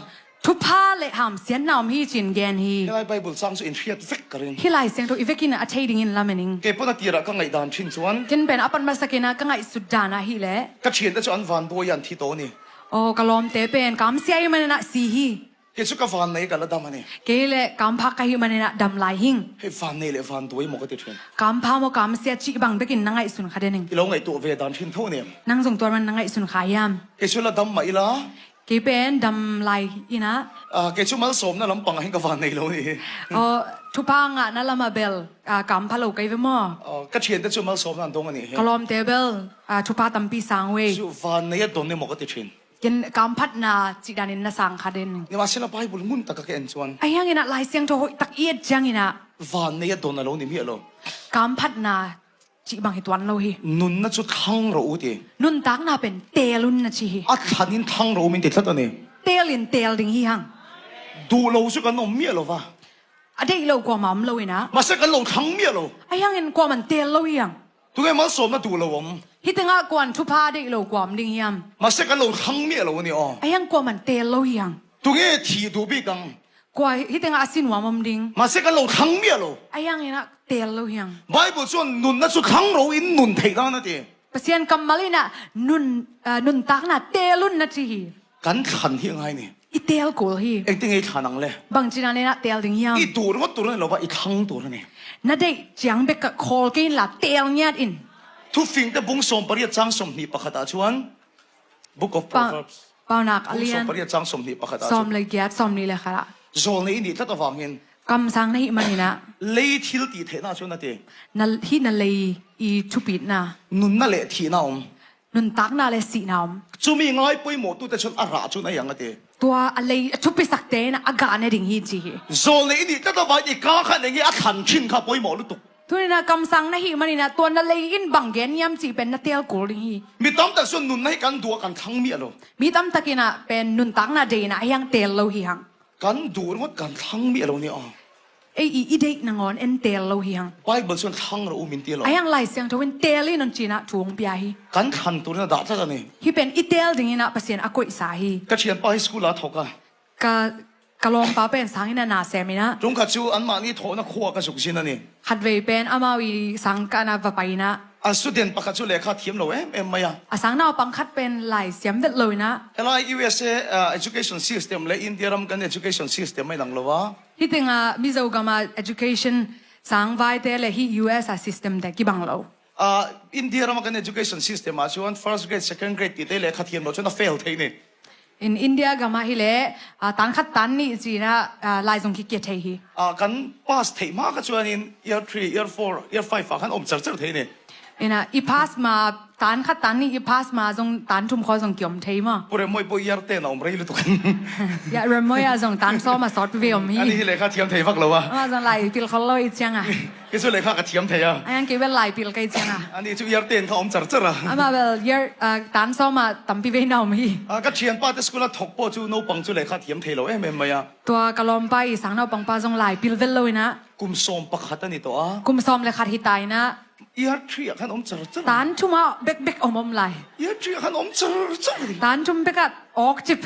Thupha le hamsiatna om hi ci-in gen hi. Hih lai Bible cang cu in hriat vek ka ring. Hih Lai Siangtho i vekin a thei dingin lamen ing. Kei pun a tirah ka ngaihdan ṭhin cuan. Ken pen a pat masakin ah ka ngaihsut dan ahih leh. Ka ṭhiante cu an vanduai an thi tawn hi. Aw, ka lawmte pen kamsia ahih manin ah si hi. Kei cu ka vannei ka la dam a ni. Kei le kamphak ka hih manin ah dam lai hing. Hei vannei le vanduai maw ka ti ṭhin. Kampha maw kamsia cih bang bekin na ngaihsun kha den ing. I lo ngaihtuah ve dan ṭhin tho ni. Nang zong tua man na ngaihsun kha hiam. Kei cu la dam mah i la. Kei pen dam lai in ah. Ah, kei cu malsawmna lampang ah hin ka vannei lo ni hi. Aw, thupha ngahna lamah bel, ah, kampha lo kei ve maw? Ah, ka ṭhiante cu malsawmna an dong a ni hi. Ka lawmte bel, ah, thupha tampi sang ve. Cu vannei a don ni maw ka ti ṭhin. Ken kamphatna cih danin na sang kha den. Ni mah sila Bible ngun taka ka en cuan. Ahi hangin ah Lai Siangtho hoih tak i et ciangin ah. Vannei a don a lo ni miah lo. Kamphatna cih bang hi tuan lo hi. Nunna cu thang rawh uh ti. Nuntakna pen teel un na ci hi. A thlanin thang rawh uh min ti tlat a ni. teelin teel ding hi hang. Duh lo cu kan om miah lo va. A deih lo kuamah om lo inah. Masa kan lo thlang miah lo. Ahi hangin kuamah teel lo hi hang. Tunge malsawmna duh lo om. Hih tengah kuan thupha deih lo kua om ding hiam. Masa kan lo thlang miah lo ni aw. Ahi hang kuamah teel lo hi hang. Tunge thih duh bik ang. Kua hih tengah a si nuam om ding. Masa kan lo thlang miah lo. Ahi hang inah teel lo hi hang. Bible cun nunna cu thlang ro in nun theih dan a ti. Pasian kammal inah nun, ah, nuntakna teel un na ci hi. Kan thlan hi a ngai ni. I teel kul hi. Engtin nge i thlan ang le. Bangci dan inah teel ding hiam. I duh ringawt tur ni lo va, i thlang tur ni. Na deih ciang bek khawl kei inla teel ngiat in. Thufingte bung sawm pariat cang sawm hnih pakhat ah cuan. Book of Pa-, Proverbs. Paunak a lian. Bung sawm pariat cang sawm hnih pakhat ah cuan. Sawm le giat, sawm nih le khat ah. Zawlnei i nih tlat avangin. Kamsang na hih man inah. Lei thil tih theihna cuan a ti. Na, hih na lei i thupitna. Nunna le thihna om. Nuntakna le sihna om. Cumi ngai poimawhtute cun a rah cun a iang a ti. Tua a lei a thupisakte inah a gah ne ding hi ci hi. Zawlnei i nih tlat avangin i ka khat neng i a thlan khin kha poimawh lutuk. Tuninah kamsang na hih maninah tua na lei in bang gen hiam cih pen na teel kul ding hi. Mi tamtak cun nunna hi kan duh a kan thlang miah lo. Mi tamtak inah pen nuntakna deih inah a hiang teel lo hi hang. Kan duh ringawt kan thlang miah lo ni aw. Ei i, i deih nangawn en teel lo hi hang. Bible cun thlang ro um in ti lo. A hiang Lai Siangtho in teel in on cinah thu hong pia hi. Kan thlan tur inah dah tlat a ni. Hih pen i teel ding inah Pasian a koihsa hi. Ka ṭhianpa hi school ah thawk a. Ka, ka lawmpa pen sang inah na sem inah. Ṭum khat cu anmah nih thawhna khua ka zuk zin a ni. Khatvei pen amau i sang kah inah va pai inah. A student pakhat cu lekha thiam lo em em mai a. A sang naupang khat pen lai siam vet lo inah. Lai U S A, ah, education system le India ram kan education system mai lang lo a. Hih tengah Mizo gama education sangvaite le hih U S a system te kibang lo. Ah, India rama kan education system ah chuan first grade, second grade tite lekha thiam lo chuan a fail thei ni. In India gama hi le, ah, tan khat tan nih cina, ah, laizung kikia thei hi. Ah, kan pass theih hma kha chuan in year three, year four, year five ah khan awm char char thei ni. Ina, i pass ma, tan khat tan nih i pass ma zong tan thum khaw zong kiawm thei maw? Pu Remmoi pawh year ten a awm rei lutuk. Ya, Remmoi ah zong tan sawm a sawt ve awm hi. Ani hi lekha thiam thei vak lo a. Amah zong lai pil khol lo i ciang a. Kei chu lekha ka thiam thei a. Ayang kei bel lai pil kei ciang a. Ani chu year ten kha awm char char a. Amah bel year, ah, tan sawm a tampi ve na awm hi. Ah, ka thianpa te school a thok pawh chu naupang chu lekha thiam thei lo em em mai a. Tua ka lawmpa i sang naupangpa zong lai pil vel lo ina. Kum sawm pakhat a ni tawh a. Kum sawm le khat hi ta ina. Year three ah khan awm char char. Tan thum ah bek bek awm awm lai. Year three ah khan awm char char. Tan thum bek ah awk cip.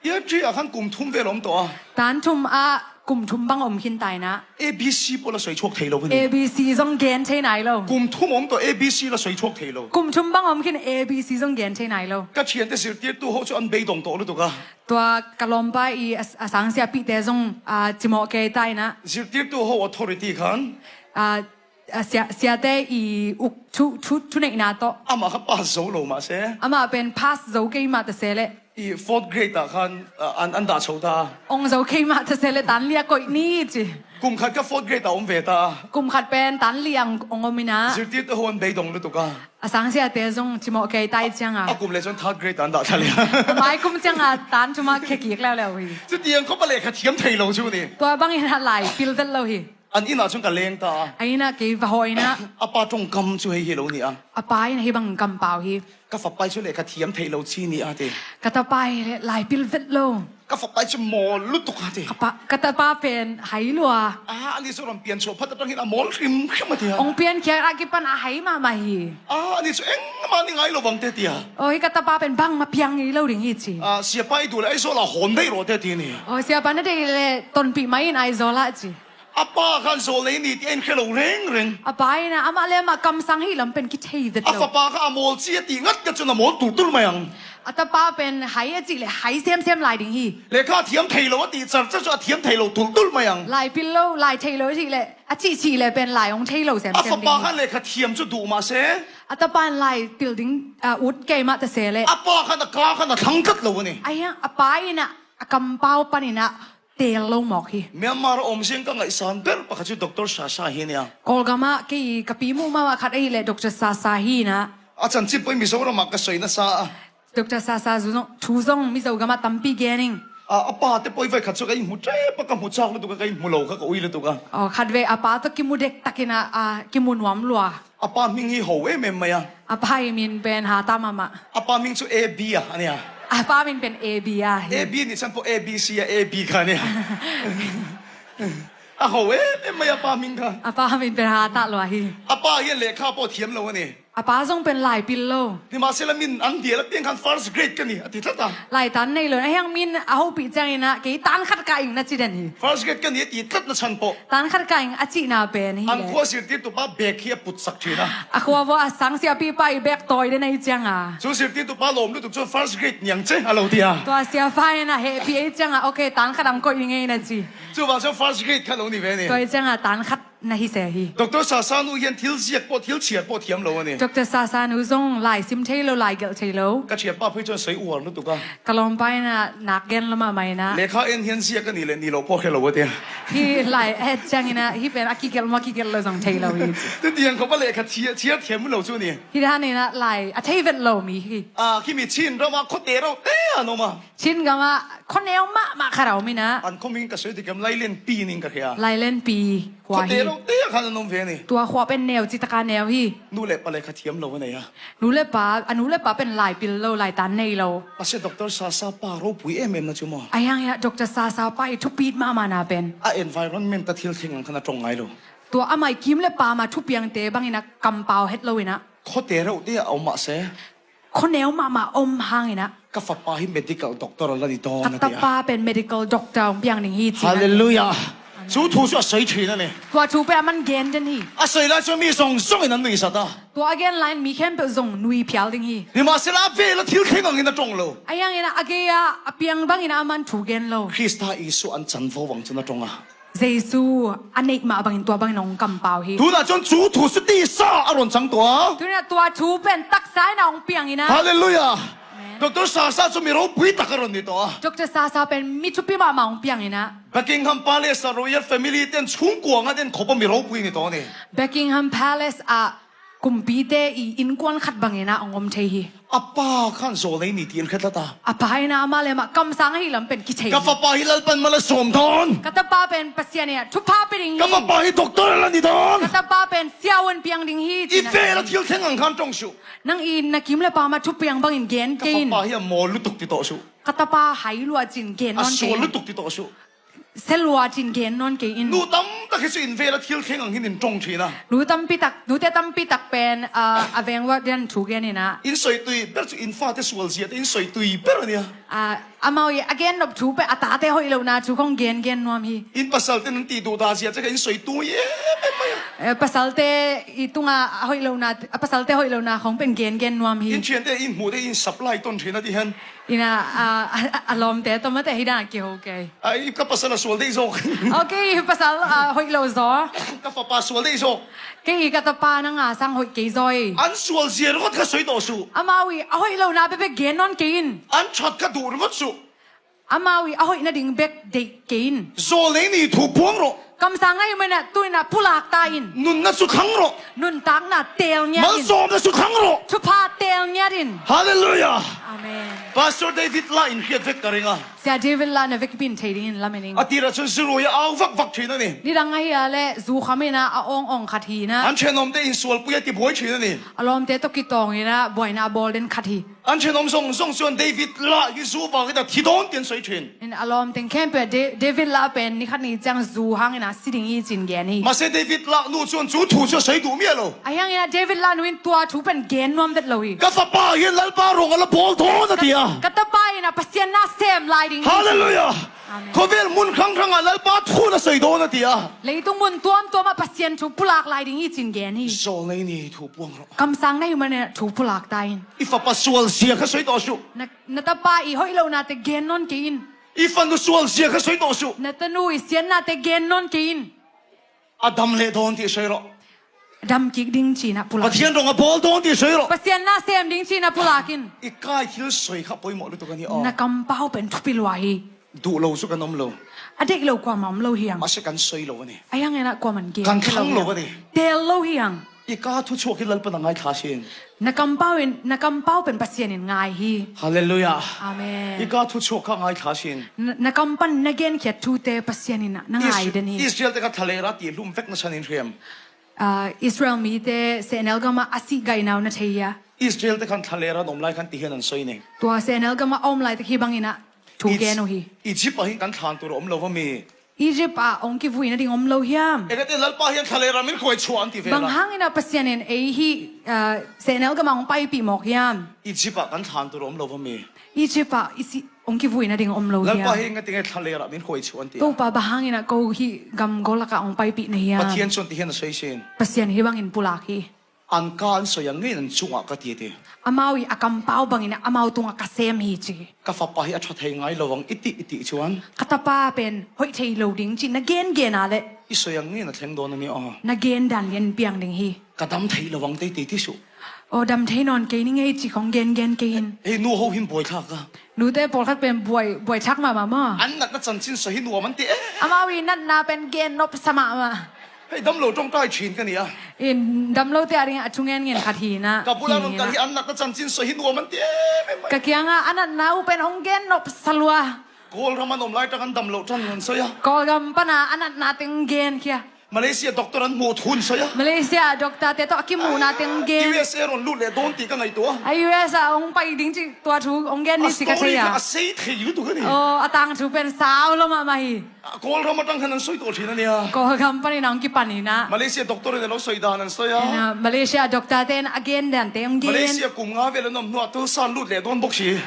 Year three ah khan kum thum vel awm tawh a. Tan thum ah kum thum bang awm khin ta ina. A B C pawh la sawi chhuak thei lo hi ni. A B C zong gen thei nai lo. Kum thum awm tawh A B C la sawi chhuak thei lo. Kum thum bang awm khin A B C zong gen thei nai lo. Ka thiante zirtirtu ho chu an beidong tawh lutuk a. Tua ka lawmpa i a, a sangsia pihte zong, a, cimawh kei ta ina. Zirtirtu ho authority khan. A, a sia, siate i uk thu, thu, thuneihna tawh. Amah kha pass zo lo mah se. Amah pen pass zo kei mah ta se le. I fourth grade ah khan, a, an, an dah chho ta. Ong zo kei mah ta se le tan lia koih ni ci. Kum khat kha fourth grade ah om ve ta. Kum khat pen tan lia ong, ong om ina. Zirtirtu ho an beidong lutuk a. A sangsiate zong cimawh kei ta i ciang a. A kum le chuan third grade an dah thla lia. A mai kum ciang a tan thum ah khia kik leu leu hi. Chutiang khawp a lekha thiam thei lo chu ni. Tua bangin a lai pil vel lo hi. An inn ah chuan ka leng ta a. A inn ah kei va haw ina. A pa ṭawngkam chu hei hi lo ni a. A pa in hei bang kampau hi. Ka fapa hi chu lekha thiam thei lo chi ni a ti. Ka tapa hi le lai pil vet lo. Ka fapa hi chu mawl lutuk a ti. Ka pa, ka tapa pen hai lua. A, ani chu ram pian chhuah phat aṭangin a mawl hrim hrim a ti a. Ong pian khiat a kipan a hai mahmah hi. A, ani chu engmah ni ngai lo vang te ti a. Aw, hi ka tapa pen bangmah piang ngei lo ding hi chi. A, siapa i duh le Aizawl ah hawn daih rawh te ti ni. Aw, siapa na deih le tonpih mai in Aizawl ah chi. A pa khan zawlnei ni tih a inhre lo reng reng. A pa in a amah le amah kamsang hi lam pen kithei vet lo. A fapa kha a mawl chi a tih ngat ngat chuan a mawl tul tul mai ang. A tapa pen hai a cih leh hai sem sem lai ding hi. Lekha a thiam thei lo a tih char char chu a thiam thei lo tul tul mai ang. Lai pil lo, lai thei lo a cih leh, a cih cih leh pen lai hong thei lo sem sem ding hi. A fapa khan lekha thiam chu duh mah se. A tapa in lai pil ding, a, ut kei mah ta se leh. A pa khan a ka khan a thlang tlat lo a ni. A hiang, a pa in a, a kampau pan in a, teel lo mawk hi. Myanmar a awm zing ka ngaihsan ber pakhat chu Doctor Sasa hi nia. Kawlgam ah kei ka pi muh mah khat ahih leh Doctor Sasa hi ina. A chanchin pawh hi Mizoram ah ka sawi nasa a. Doctor Sasa zu zong, thu zong Mizo gam ah tampi gen ing. A, a pa te pawh hi vai khat chu ka inhmu ṭep a, ka hmu chak lutuk a, ka inhmu lo kha ka ui lutuk a. Aw, khatvei a pa tawh kimu dek takin a, a, kimu nuam lua. A pa hming hi ho em em mai a. A pa hi min pen ha ta mahmah. A pa hming chu A B a, a nia. A pa min pen A B a hi. A B ni san po A B C a, A B kha ni. A ho em em mai a pa min kha. A pa min pen ha ta lua hi. A pa hian lehkha pawh thiam lo a ni. A pa zong pen lai pil lo. Ni mah se la min an dia la piang khan first grade ka ni a ti tlat a. Lai tan nei lo. A hiang min a hopih ciangin ah kei tan khat kah ing na ci den hi. First grade ka ni a ti tlat na chan pawh. Tan khat kah ing a cihna pen hi. An khua zirtirtu pa bag hi a putsak ṭhin a. A khua vua a sang siapi pa i bag tawi den a hi ciang a. Chu zirtirtu pa lawm lutuk chuan first grade niang che a lo ti a. Tua sia fa in a hehpih a hi ciang a, okay, tan khat ang koih ni ngei na ci. Chuvang chuan first grade kha lo ni ve ni. Tua hi ciang a tan khat na hi se hi. Doctor Sasa nu hian thil ziak pawh, thil chhiar pawh thiam lo a ni. Doctor Sasa nu zong lai sim thei lo, lai gelh thei lo. Ka ṭhianpa phei chuan sawi uar lutuk a. Ka lawmpa in a nak gen lo mahmah in a. Lehkha en hian ziak a nih leh nih loh pawh hre lo a tia. Hi lai a het ciangin a, hi pen a kigelh maw, a kigelh lo zong thei lo hi. Chutiang khawpa lehkha chhiar, chhiar thiam lo chu ni. Hi dan in a lai a thei vet lo mi hi. A, khimi Chin rama khawte rau te an awm a. Chin gama khawneu mahmah khat a awm in a. An khawmin ka sawi ti kem, Lailenpi ning ka hria. Lailenpi khua hi. Khawte rau te a khan an awm ve a ni. Tua khua pen neu ci taka neu hi. Nu leh pa lehkha thiam lo a nei a. Nu leh pa, a nu leh pa pen lai pil lo, lai tan nei lo. Mahse, Doctor Sasa pa ropui em em na chu maw? A hiang hian Doctor Sasa pa i thupit mahmah na pen. A environment a thil thleng ang khan a ṭawng ngai lo. Tua amah i kim leh pam a thupiangte bangin a kampau het lo in a. Khawte reuh te a awm mah se. Khawneu mahmah awm hang in a. Ka fapa hi medical doctor a la ni dawn a ti a. Ka tapa pen medical doctor hong piang ding hi ci. Hallelujah. Chu thu chu a sawi ṭhin a ni. Tua thu pen a man gen den hi. A sawi lai chuan mi zawng zawngin an nuihzat a. Tua a gen laiin mi khempeuh zong nui phial ding hi. Ni mah se la, a vel a thil thleng angin a ṭawng lo. A hiang in a, a gei a, a piang bangin a man thu gen lo. Krista Isu an chanvo ang chuan a ṭawng a. Jesu a neih mah bangin tua bangin hong kampau hi. Tunah chuan chu thu chu tisa a rawn chang tawh a. Tunah tua thu pen taksa in a hong piang in a. Hallelujah. Amen. Doctor Sasa chu mi ropui tak a rawn ni tawh a. Doctor Sasa pen mi thupi mahmah hong piang in a. Buckingham Palace a royal family ten chhungkuang a den khawpa mi ropui ni tawh a ni. Buckingham Palace a kumpite i inkuan khat bangin a hong awm thei hi. A pa khan zawlnei ni tih an hre tlat a. A pa in a amah leh amah kamsang ahih lam pen kithei. Ka fapa hi Lalpan mal a sawm dawn. Ka tapa pen Pasian in a thupha pe ding hi. Ka fapa hi doctor a la ni dawn. Ka tapa pen siavuan piang ding hi. I vel a thil thleng ang khan ṭawng suh. Nang i na kim leh pam a thupiang bangin gen kei in. Ka fapa hi a mawl lutuk ti tawh suh. Ka tapa hai luah cin gen nawn kei in. A sual lutuk ti tawh suh. Selua cin gen nawn kei in. Nu tam tak hi chu in vel a thil thleng ang hian in ṭawng ṭhin a. Nu tampi tak, nute tampi tak pen, ah, a veng uah dian thu gen in a. In sawi tui ber chu in fate sual zia te in sawi tui ber a nia. Ah, amau i a gen nop thu pen a tate hoih lohna thu khawng gen gen nuam hi. In pasal ten an tih duh dah zia che kha in sawi tui em em mai a. Eh, pasalte i tunga a hoih lohna, a pasalte hoih lohna khawng pen gen gen nuam hi. In ṭhiante in hmuh te in sap lai tawn ṭhin a ti hian. Ina, a, a, a lawmte tawh mate hi dan a kiho kei. Ai, ka pasal a sual daih zawk. Okay, pasal, a, hoih lo zaw. Ka fapa sual daih zawk. Kei ka tapa nanga sang hoih kei zaw i. An sual zia ringawt kha sawi tawh suh. Amau i a hoih lohna bek bek gen nawn kei in. An ṭhat kha duh ringawt suh. Amau i a hoihna ding bek deih kei in. Zawlnei ni thu puang rawh. Kamsang ngaihna tuin a pulak ta in. Nunna chu thlang rawh. Nuntakna teel ngiat in. Malsawmna chu thlang rawh. Thupha teel ngiat in. Hallelujah. Amen. Pastor David Lah in hriat vek ka ring a. Sia David Lah na vekpi in thei dingin lamen ing. A tirah chuan zu rui a au vak vak ṭhin a ni. Nidang ahi a leh zu kham in a awng awng khat hi in a. An ṭhenawmte in sualpui a tibuai ṭhin a ni. A lawmte tawh kitawng in a buaina a bawl den khat hi. An ṭhenawm zawng zawng chuan David Lah hi zu vangin a thi dawn tih an sawi ṭhin. In a lawm teng khempeuh Da-, David Lah pen ni khat ni ciang zu hangin a si ding hi cin gen hi. Mahse, David Lah nu chuan chu thu chu a sawi duh miah lo. A hiangin a David Lah nu in tua thu pen gen nuam vet lo hi. Ka fapa hian Lalpa rawng a la bawl dawn a ti a. Ka, ka tapa in a Pasian na sem lai ding hi. Hallelujah. Amen. Khawvel mun hrang hrangah Lalpa thu na sawi dawn a ti a. Leitung mun tuam tuamah Pasian thu pulak lai ding hi cin gen hi. Zawlnei ni thu puang rawh. Kamsang na hi manin a thu pulak ta in. I fapa sual zia kha sawi tawh suh. Na, na tapa i hoih lohnate gen nawn kei in. I fanu sual zia kha sawi tawh suh. Na tanu i siatnate gen nawn kei in. A dam leh dawn tih sawi rawh. Dam kik ding cin a pulak. Pathian rawng a bawl dawn tih sawi rawh. Pasian na sem ding cin a pulak in. I kai thil sawi kha pawimawh lutuk a ni aw. Na kampau pen thupi lua hi. Duh lo chu kan awm lo. A deih lo kuamah awm lo hi ang. Mahse kan sawi lo a ni. A hiangin a kuamah gen kan thlang lo a ni. Teel lo hi ang. I ka thu chhuak hi Lalpan a ngaithla sin. Na kampau in, na kampau pen Pasian in ngai hi. Hallelujah. Amen. I ka thu chhuak kha ngaithla sin. Na, na kam pan na genkhiat thute Pasian in a na ngai den hi. Is-, Israel te kha thlalera tih hlum vek na san in hriam. Ah, Israel mite sehnel gamah a sih gainau na thei hia? Israel te khan thlalera an om lai khan ti hian an sawi ni. Tua sehnel gama a om lai te hi bangin a thu gen uh hi. Egypt ah hin kan thlan tur a om lo va mi? Egypt ah hong kivui nading om lo hiam? Engate Lalpa hian thlalera min khuai chhuah an ti ve la. Bang hangin a Pasian in ei hi, ah, sehnel gama hong paipih mawk hiam? Egypt ah kan thlan tur a om lo va mi? Egypt ah i si hong kivui nading om lo hiam? Lalpa hi engate nge thlalera min khuai chhuah an ti a? Topa bang hangin a ko hi gamgol lakah hong paipih na hiam? Pathian chuan ti hian a sawi sin. Pasian hi bangin pulak hi. An ka an sawi ang ngeiin an chungah ka ti ti. Amau i a kampau bangin amau tungah ka sem hi chi. Ka fapa hi a ṭha thei ngai lo ang i tih i tih chuan. Ka tapa pen hoih thei lo ding chi na gen gen a leh. I sawi ang ngeiin a thleng dawn a ni aw. Na gen dan lian piang ding hi. Ka dam thei lo ang tei tei ti suh. Aw, dam thei nawn kei ni ngei chi khong gen gen kei in. Hei nu ho hin buaithlak a. Nute pawlkhat pen buai, buaithlak mahmah maw? An natna chanchin sawi hi nuam an ti e. Amau i natna pen gen nopsa mahmah. Hei, damlo ṭawngṭai ṭhin ka ni a. In damlote a dingin a thu ngen ngen khat hi na. Ka bula rawn kal hi, an natna chanchin sawi hi nuam an ti em em mai. Ka kianga a natna uh pen hong gen nopsa lua. Kawlram an awm lai tak an damlo ṭan an sawi a. Kawlgam pana a natna te hong gen khia. Malaysia doctor an hmuh thu an sawi a. Malaysia doctor te tawh a kimuhna te hong gen. U S A rawn lut leh dawn tih ka ngaihtuah a. A U S a hong pai ding chi tua thu hong gen ni si ka thei a. A story kha a sei thei lutuk a ni. Aw, a tangthu pen sau lo mahmah hi. A, Kawlram aṭang khan an sawi tawh ṭhin a nia. Kawlgam panin a hong kipan hi na. Malaysia doctor in a lo sawi dan an sawi a. Ena, Malaysia doctor te in a gen dan te hong gen. Malaysia kum nga vel an awm hnuah Tulsa an lut leh dawn bawk si.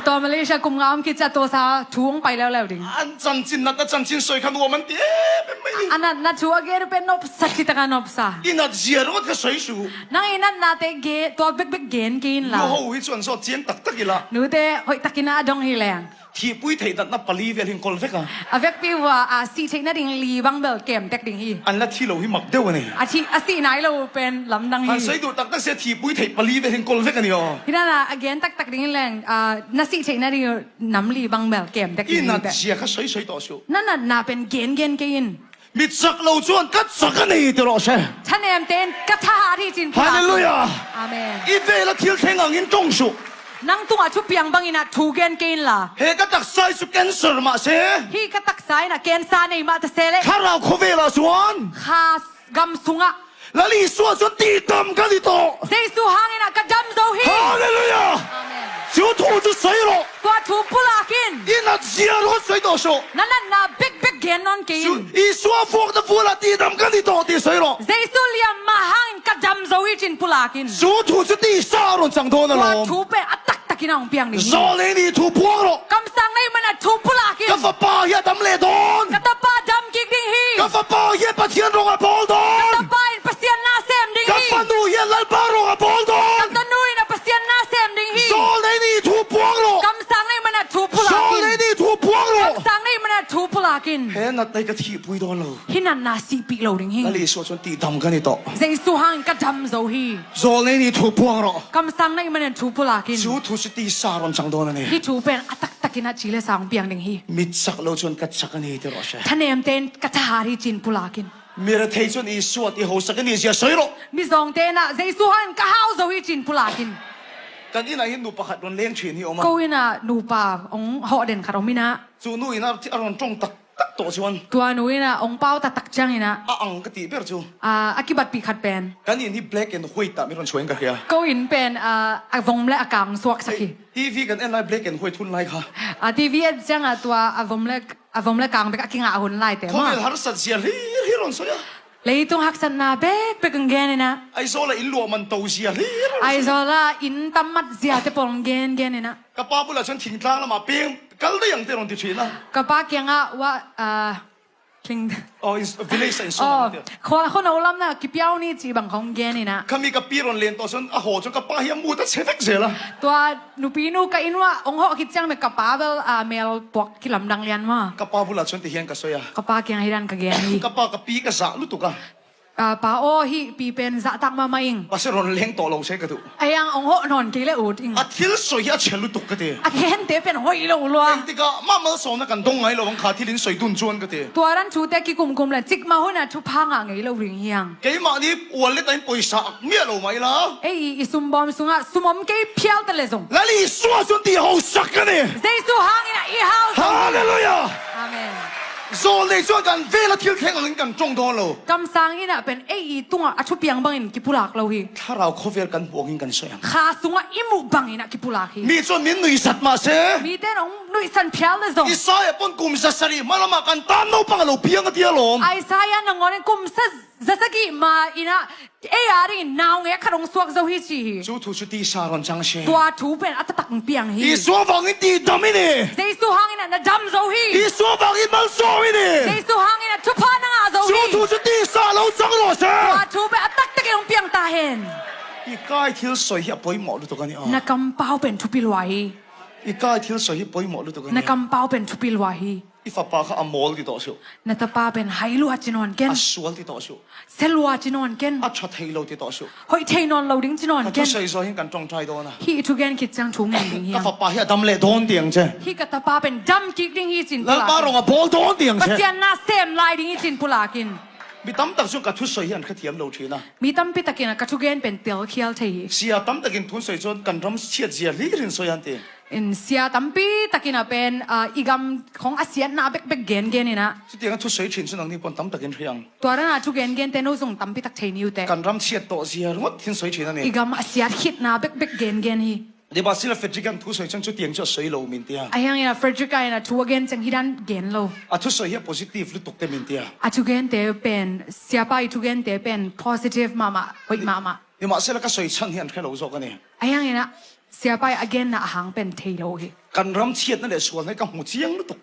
Tua Malaysia kum nga awm khit chiah Tulsa thu hong pai leuleu ding. An chanchin, natna chanchin sawi kha nuam an ti em em mai ni. A natna thu a gen pen nopsa, chi taka nopsa. I nat zia rawt kha sawi suh. Nang i natna te ge, tua bek bek gen kei in la. Nu ho hi chuan zawt chiang tak tak ila. Nute hoih takin a dawng hi leng. Thihpui theih natna pali vel hin kawl vek a. A vekpi ua, a, sih theih nading li bang bel kem tek ding hi. An la thi lo hi mak deuh a ni. A thi, a sih nai lo pen lamdang hi. Han sawi duh tak tak sia, thihpui theih pali vel hin kawl vek a ni aw. Hi nana, a gen tak tak ding leng, a, na sih theih nading nam li bang bel kem tek ding hi. I nat zia kha sawi sawi tawh suh. Na natna pen gen gen kei in. Mit chak lo chuan ka chak a ni ti rawh se. Thanemtein ka thahat hi chin pulak. Hallelujah. Amen. I vela thil thleng angin ṭawng suh. Nang tungah thupiang bangin a thu gen kei in la. He ka taksa hi chu cancer mah se. Hi ka taksa in a cancer nei mah ta se le. Thlarau khawvelah chuan. Kha gam sungah. Lal Isua chuan tihdam ka ni tawh. Jesu hangin a ka dam zo hi. Hallelujah. Amen. Chu thu chu sawi rawh. Tua thu pulak in. I nat zia rawh sawi tawh suh. Na natna bek bek gen nawn kei in. Chu Isua vuakna vualah tihdam ka ni tawh tih sawi rawh. Jesu liam mah hangin ka dam zo hi chin pulak in. Chu thu chu tisa a rawn chang dawn alawm. Tua thu pen a tak takin a hong piang ding hi. Zawlnei ni thu puang rawh. Kamsang na hih mana thu pulak in. Ka fapa hi a dam leh dawn. Ka tapa dam kik ding hi. Ka fapa hi a Pathian rawng a bawl dawn. Ka tapa in Pasian na sem ding hi. Ka fanu hi a Lalpa rawng a bawl dawn. Ka tanu in a Pasian na sem ding hi. Zawlnei ni thu puang rawh. Kamsang na hih mana thu pulak in. Zawlnei ni thu puang rawh. Kamsang na hih mana thu pulak in. He natna hi ka thihpui dawn lo. Hi natna sihpih lo ding hi. Lal Isua chuan tihdam ka ni tawh. Jesu hangin ka dam zo hi. Zawlnei ni thu puang rawh. Kamsang na hih mana thu pulak in. Chu thu chu tisa rawn chang dawn a ni. Hi thu pen a tak takin a chi le sa hong piang ding hi. Mit chak lo chuan ka chak a ni ti rawh se. Thanemtein ka thahat hi chin pulak in. Mi rethei chuan Isua ti hausak a ni zia sawi rawh. Mizawngte in a Jesu hangin ka hau zo hi chin pulak in. Kan inah hin nu pakhat rawn leng ṭhin hi awm a. Ko inah nupa hong hawh den khat awm inah. Chu nu in a, a rawn ṭawng tak tak tawh chuan. Tua nu in a hong pau tak tak chiang inah. A ang ka tih ber chu. A, a kibatpih khat pen. Kan in hi black and white ah mi rawn chhuah in ka hria. Ko in pen, a, a vawm leh a kang suaksak hi. Hei, T V kan en lai black and white hun lai kha. A, T V en chiang a tua a vawm leh, a vawm leh kang bek a kingah hun lai te maw. Khawvel harsat zia hlir hlir rawn sawi a. Leitung haksatna bek bek hong gen inah. Aizawla in luah man to zia hlir rawn sawi. Aizawla in tam mat zia te pawh hong gen gen inah. Ka pa bulah chuan thingtlang lamah peng kal daih ang te rawn ti ṭhin a. Ka pa kiangah ua, a, thing. Aw, in, village ah insawm ang tia. Aw, khaw, khaw no lamna kipiau ni chi bang khawng gen inah. Khami ka pi rawn len tawh chuan a haw chuan ka pa hi a mut a chhe vek zel a. Tua nupi nu ka in uah hong hawh khit chiang mek ka pa bel, a, mel puak kilamdang lian maw. Ka pa bulah chuan ti hian ka sawi a. Ka pa kiangah hi dan ka gen hi. Ka pa ka pi ka zah lutuk a. A, pa aw, hih pi pen zah tak mahmah ing. Pasal rawn leng tawh lo se ka duh. Ei ang hong hawh nawn kei leh ut ing. A thil sawi hi a chhe lutuk ka ti. A gente pen hoih lo lua. Engtikah mah malsawmna kan dawng ngai lo ang kha thil in sawi dun chuan ka ti. Tua dan thute kikum kum leh chikmah hunah thupha ngah ngei lo ring hi ang. Keimahni wallet-ah in pawisa ak miah lo mah ila. Ei i, i sumbawm sungah sum awm kei phial ta leh zong. Lal Isua chuan ti hausak ka ni. Jesu hangin a i hau zo. Hallelujah. Amen. Zawlnei cuan kan vel a thil thleng angin kan ṭong dawn lo. Kamsang in ah pen ei i tungah a thupiang bangin kipulak lo hi. Thlarau khawvel kan hmuh angin kan soi ang. Kha sungah i muh bangin ah kipulak hi. Mi cuan min nuihzat mah se. Mite in hong nuihsan phial le zong. Isaiah pawn kum za sarih hmalamah kan tan no pang a lo piang a ti a lawm. Isaiah nangawnin kum za sagih ma in ah ei a dingin naungek khat hong suak zo hi ci hi. Cu thu cu tisa rawn cang se. Tua thu pen a taktak hong piang hi. Isua vangin ti dam i ni. Jesu hangin ah na dam zo hi. Isua vangin malsawm i ni. Jesu hangin ah thupha na ngah zo hi. Cu thu cu tisa lo cang rawh se. Tua thu pen a taktakin hong piang ta hen. I kai thil soi hi a poimawh lutuk a ni aw. Na kampau pen thupi lua hi. I kai thil soi hi poimawh lutuk a ni. Na kampau pen thupi lua hi. I fapa kha a mawl ti tawh suh. Na tapa pen hai lua ci nawn ken. A sual ti tawh suh. Sia lua ci nawn ken. A ṭha thei lo ti tawh suh. Hoih thei nawn lo ding ci nawn ken. Ka thusoi zaw hin kan ṭawngṭai dawn a. Hih i thugen khit ciang thu ngen ding hi. Ka fapa hi a dam leh dawn tiang che. Hih ka tapa pen dam kik ding hi cin Lalpa pulak. Rawng a bawl dawn tiang che. Pasian na sem lai ding hi cin pulakin. Mi tam tak cun ka thusoi hi an kha thiam lo ṭhin a. Mi tampi takin a ka thugen pen telkhial thei hi. Sia tam takin thu an soi chuan kan ram chiat zia hlir in soi an ti. In sia tampi takin a pen, ah, i gam khawng a siatna bekbek gengen in a. Chutianga thusoi ṭhin chu nangni pawn tam takin hria ang. Tua rana thu gengente no zong tampi tak thei ni uh teh. Kan ram chiat tawh zia ringawt hin soi ṭhin a ni. I gam a siat khitna bekbek gengen hi. Dibasila Frederick-an thusoi chuan chutiang chu a soi lo min tia. A hiangin a Frederick-a in a thu a gen cheng hi dan gen lo. A thusoi hi a positive lutuk te min tia. A thugente pen, siapa i thugente pen positive mahmah, hoih mahmah. Nimahsela ka soi chhan hi an hre lo zawk a ni. A hiangin a siapa i a genna a hang pen thei lo hi. Kan ram chiatna leh sualna hi ka hmu chiang lutuk.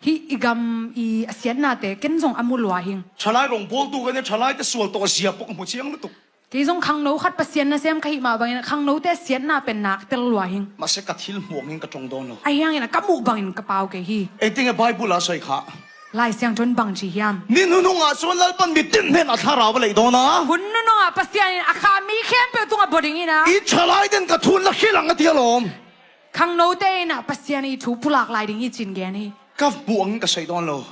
Hi i gam i a siatnate ken zong a mu lua hing. Ṭhalai rawngbawltu ka nia, ṭhalaite sual tawh a zia pawh ka hmu chiang lutuk. Kei zong khangno khat Pasian nasem ka hih mah bangin khangnote a siatna pen nak tel lua hing. Mahse ka thil hmuh angin ka ṭawng dawn lo. A hiangin a ka muh bangin ka pau kei hi. Engtinge Bible-a sawi kha? Lai Siangtho in bang ci hiam? Ni nunungah chuan Lalpan mitin hnenah thlarau a leih dawn a. Hun nunungah Pasian in a kha mi khempeuh tungah baw dingin a. I ṭhalaiten ka thu an la hrilh ang a ti alawm. Khangnote in a Pasian i thu pulak lai ding hi cin gen hi. Ka hmuh angin ka sawi dawn lo.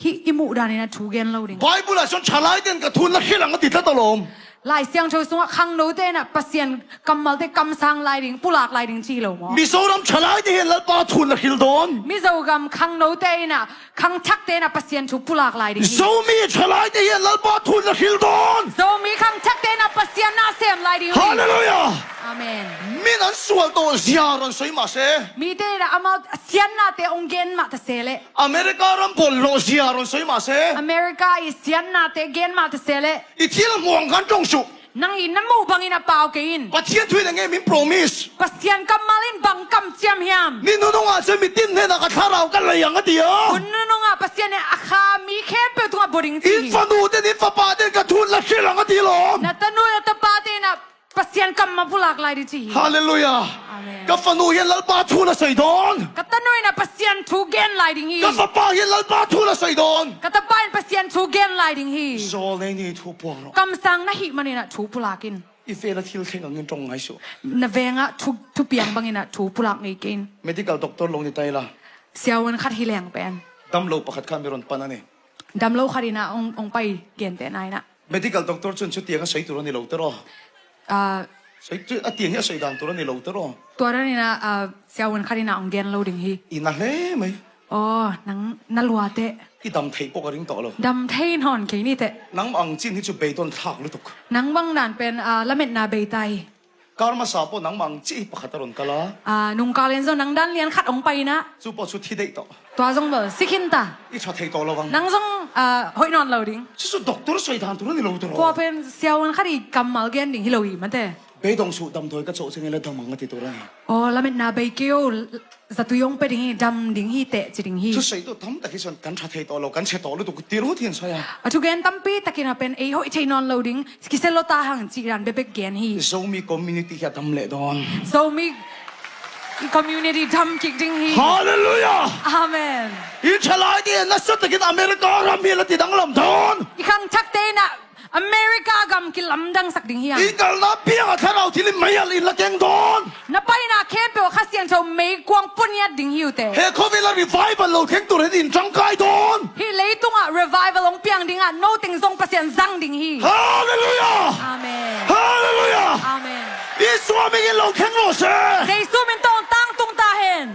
Hi i muh danin a thu gen lo ding. Bible-ah chuan ṭhalaiten ka thu an la hrilh ang a ti tlat alawm. Lai Siangtho sungah khangnote in a Pasian kammalte kamsang lai ding, pulak lai ding ci lo maw? Mizoram ṭhalaite hian Lalpa thu an la hrilh dawn. Mizo gam khangnote in a, khangthakte in a Pasian thu pulak lai ding hi. Zomi ṭhalaite hian Lalpa thu an la hrilh dawn. Zomi khangthakte in a Pasian na sem lai ding hi. Hallelujah. Amen. Min an sual tawh zia rawn sawi mah se. Mite in a amau a siatnate hong gen mah ta se leh. America ram pawl lawh zia rawn sawi mah se. America i siatnate gen mah ta se leh. I thil hmuh ang khan ṭawng suh. Nang i na muh bangin a pau kei in. Pathian thu in eng nge min promise? Pasian kammal in bang kam ciam hiam? Ni nunungah chuan mitin hnenah ka thlarau ka leih ang a ti a. Hun nunungah Pasian in a kha mi khempeuh tungah baw ding ci. In fanu ten in fapa ten ka thu an la hrilh ang a ti lawm. Na tanu na tapate in a Pasian kammal pulak lai ding ci hi. Hallelujah. Amen. Ka fanu hian Lalpa thu la sawi dawn. Ka tanu in a Pasian thu gen lai ding hi. Ka fapa hian Lalpa thu la sawi dawn. Ka tapa in Pasian thu gen lai ding hi. Zawlnei ni thu puang rawh. Kamsang na hih manin a thu pulak in. I vela thil thleng angin ṭawng ngai suh. Na vengah thu, thupiang bangin a thu pulak ngei kei in. Medical doctor lo ni ta ila. Siavuan khat hi leng pen. Damlo pakhat kha mi rawn pan a ni. Damlo khat in a hong, hong pai gente na in a. Medical doctor chuan chutiang a sawi tur a ni lo te raw. Ah. Sawi chu, a tiang hi a sawi dan tur a ni lo te raw. Tua dan in a, ah, siavuan khat in a hong gen lo ding hi. I na hle mai. Aw, nang na lua teh. I dam theih pawh ka ring tawh lo. Dam thei nawn kei ni teh. Nangmah ang chin hi chu beidawn thlak lutuk. Nang bang dan pen, ah, lametna bei ta hi. Kar masa pawh nangmah ang chi pakhat a rawn kal a. Ah, nungkal in zaw nang dan lian khat hong pai in a. Chu pawh chu thi daih tawh. Tua zong bel, si khin ta. I ṭha thei tawh lo vang. Nang zong, ah, hoih nawn lo ding. Chu chu doctor sawi dan tur a ni lo tur aw. Tua pen siavuan khat i kammal gen ding hi lo hi mate. Beidawng suh damdawi ka chawh cheng ila dam ang a ti tur a ni. Aw, lametna bei kei o. Zatui hong pe ding hi, dam ding hi teh, ci ding hi. Thusawi tu tam tak hi chuan kan ṭha thei tawh lo, kan chhe tawh lutuk ti ru thian sawi a. A thugen tampi takin a pen ei hoih thei nawn lo ding, kise lo ta hang cih dan bebek gen hi. Zomi community hi a dam leh dawn. Zomi community dam kik ding hi. Hallelujah! Amen. I ṭhalai te nasa takin America ram hi la ti danglam dawn. I khangthak te in a America gam kilamdang sak ding hi ang. I kalna piangah thlarau thil in meial in la keng dawn. Na paina khempeuh Kha Siangtho meikuang puniat ding hi uh teh. He khawvela revival lo thleng tur hian in ṭangkai dawn. Hi leitungah revival hong piang dingah no teng zong Pasian zang ding hi. Hallelujah! Amen. Hallelujah! Amen. Isua hmingin lo thleng rawh se. Jesu min tawng tang tung ta hen.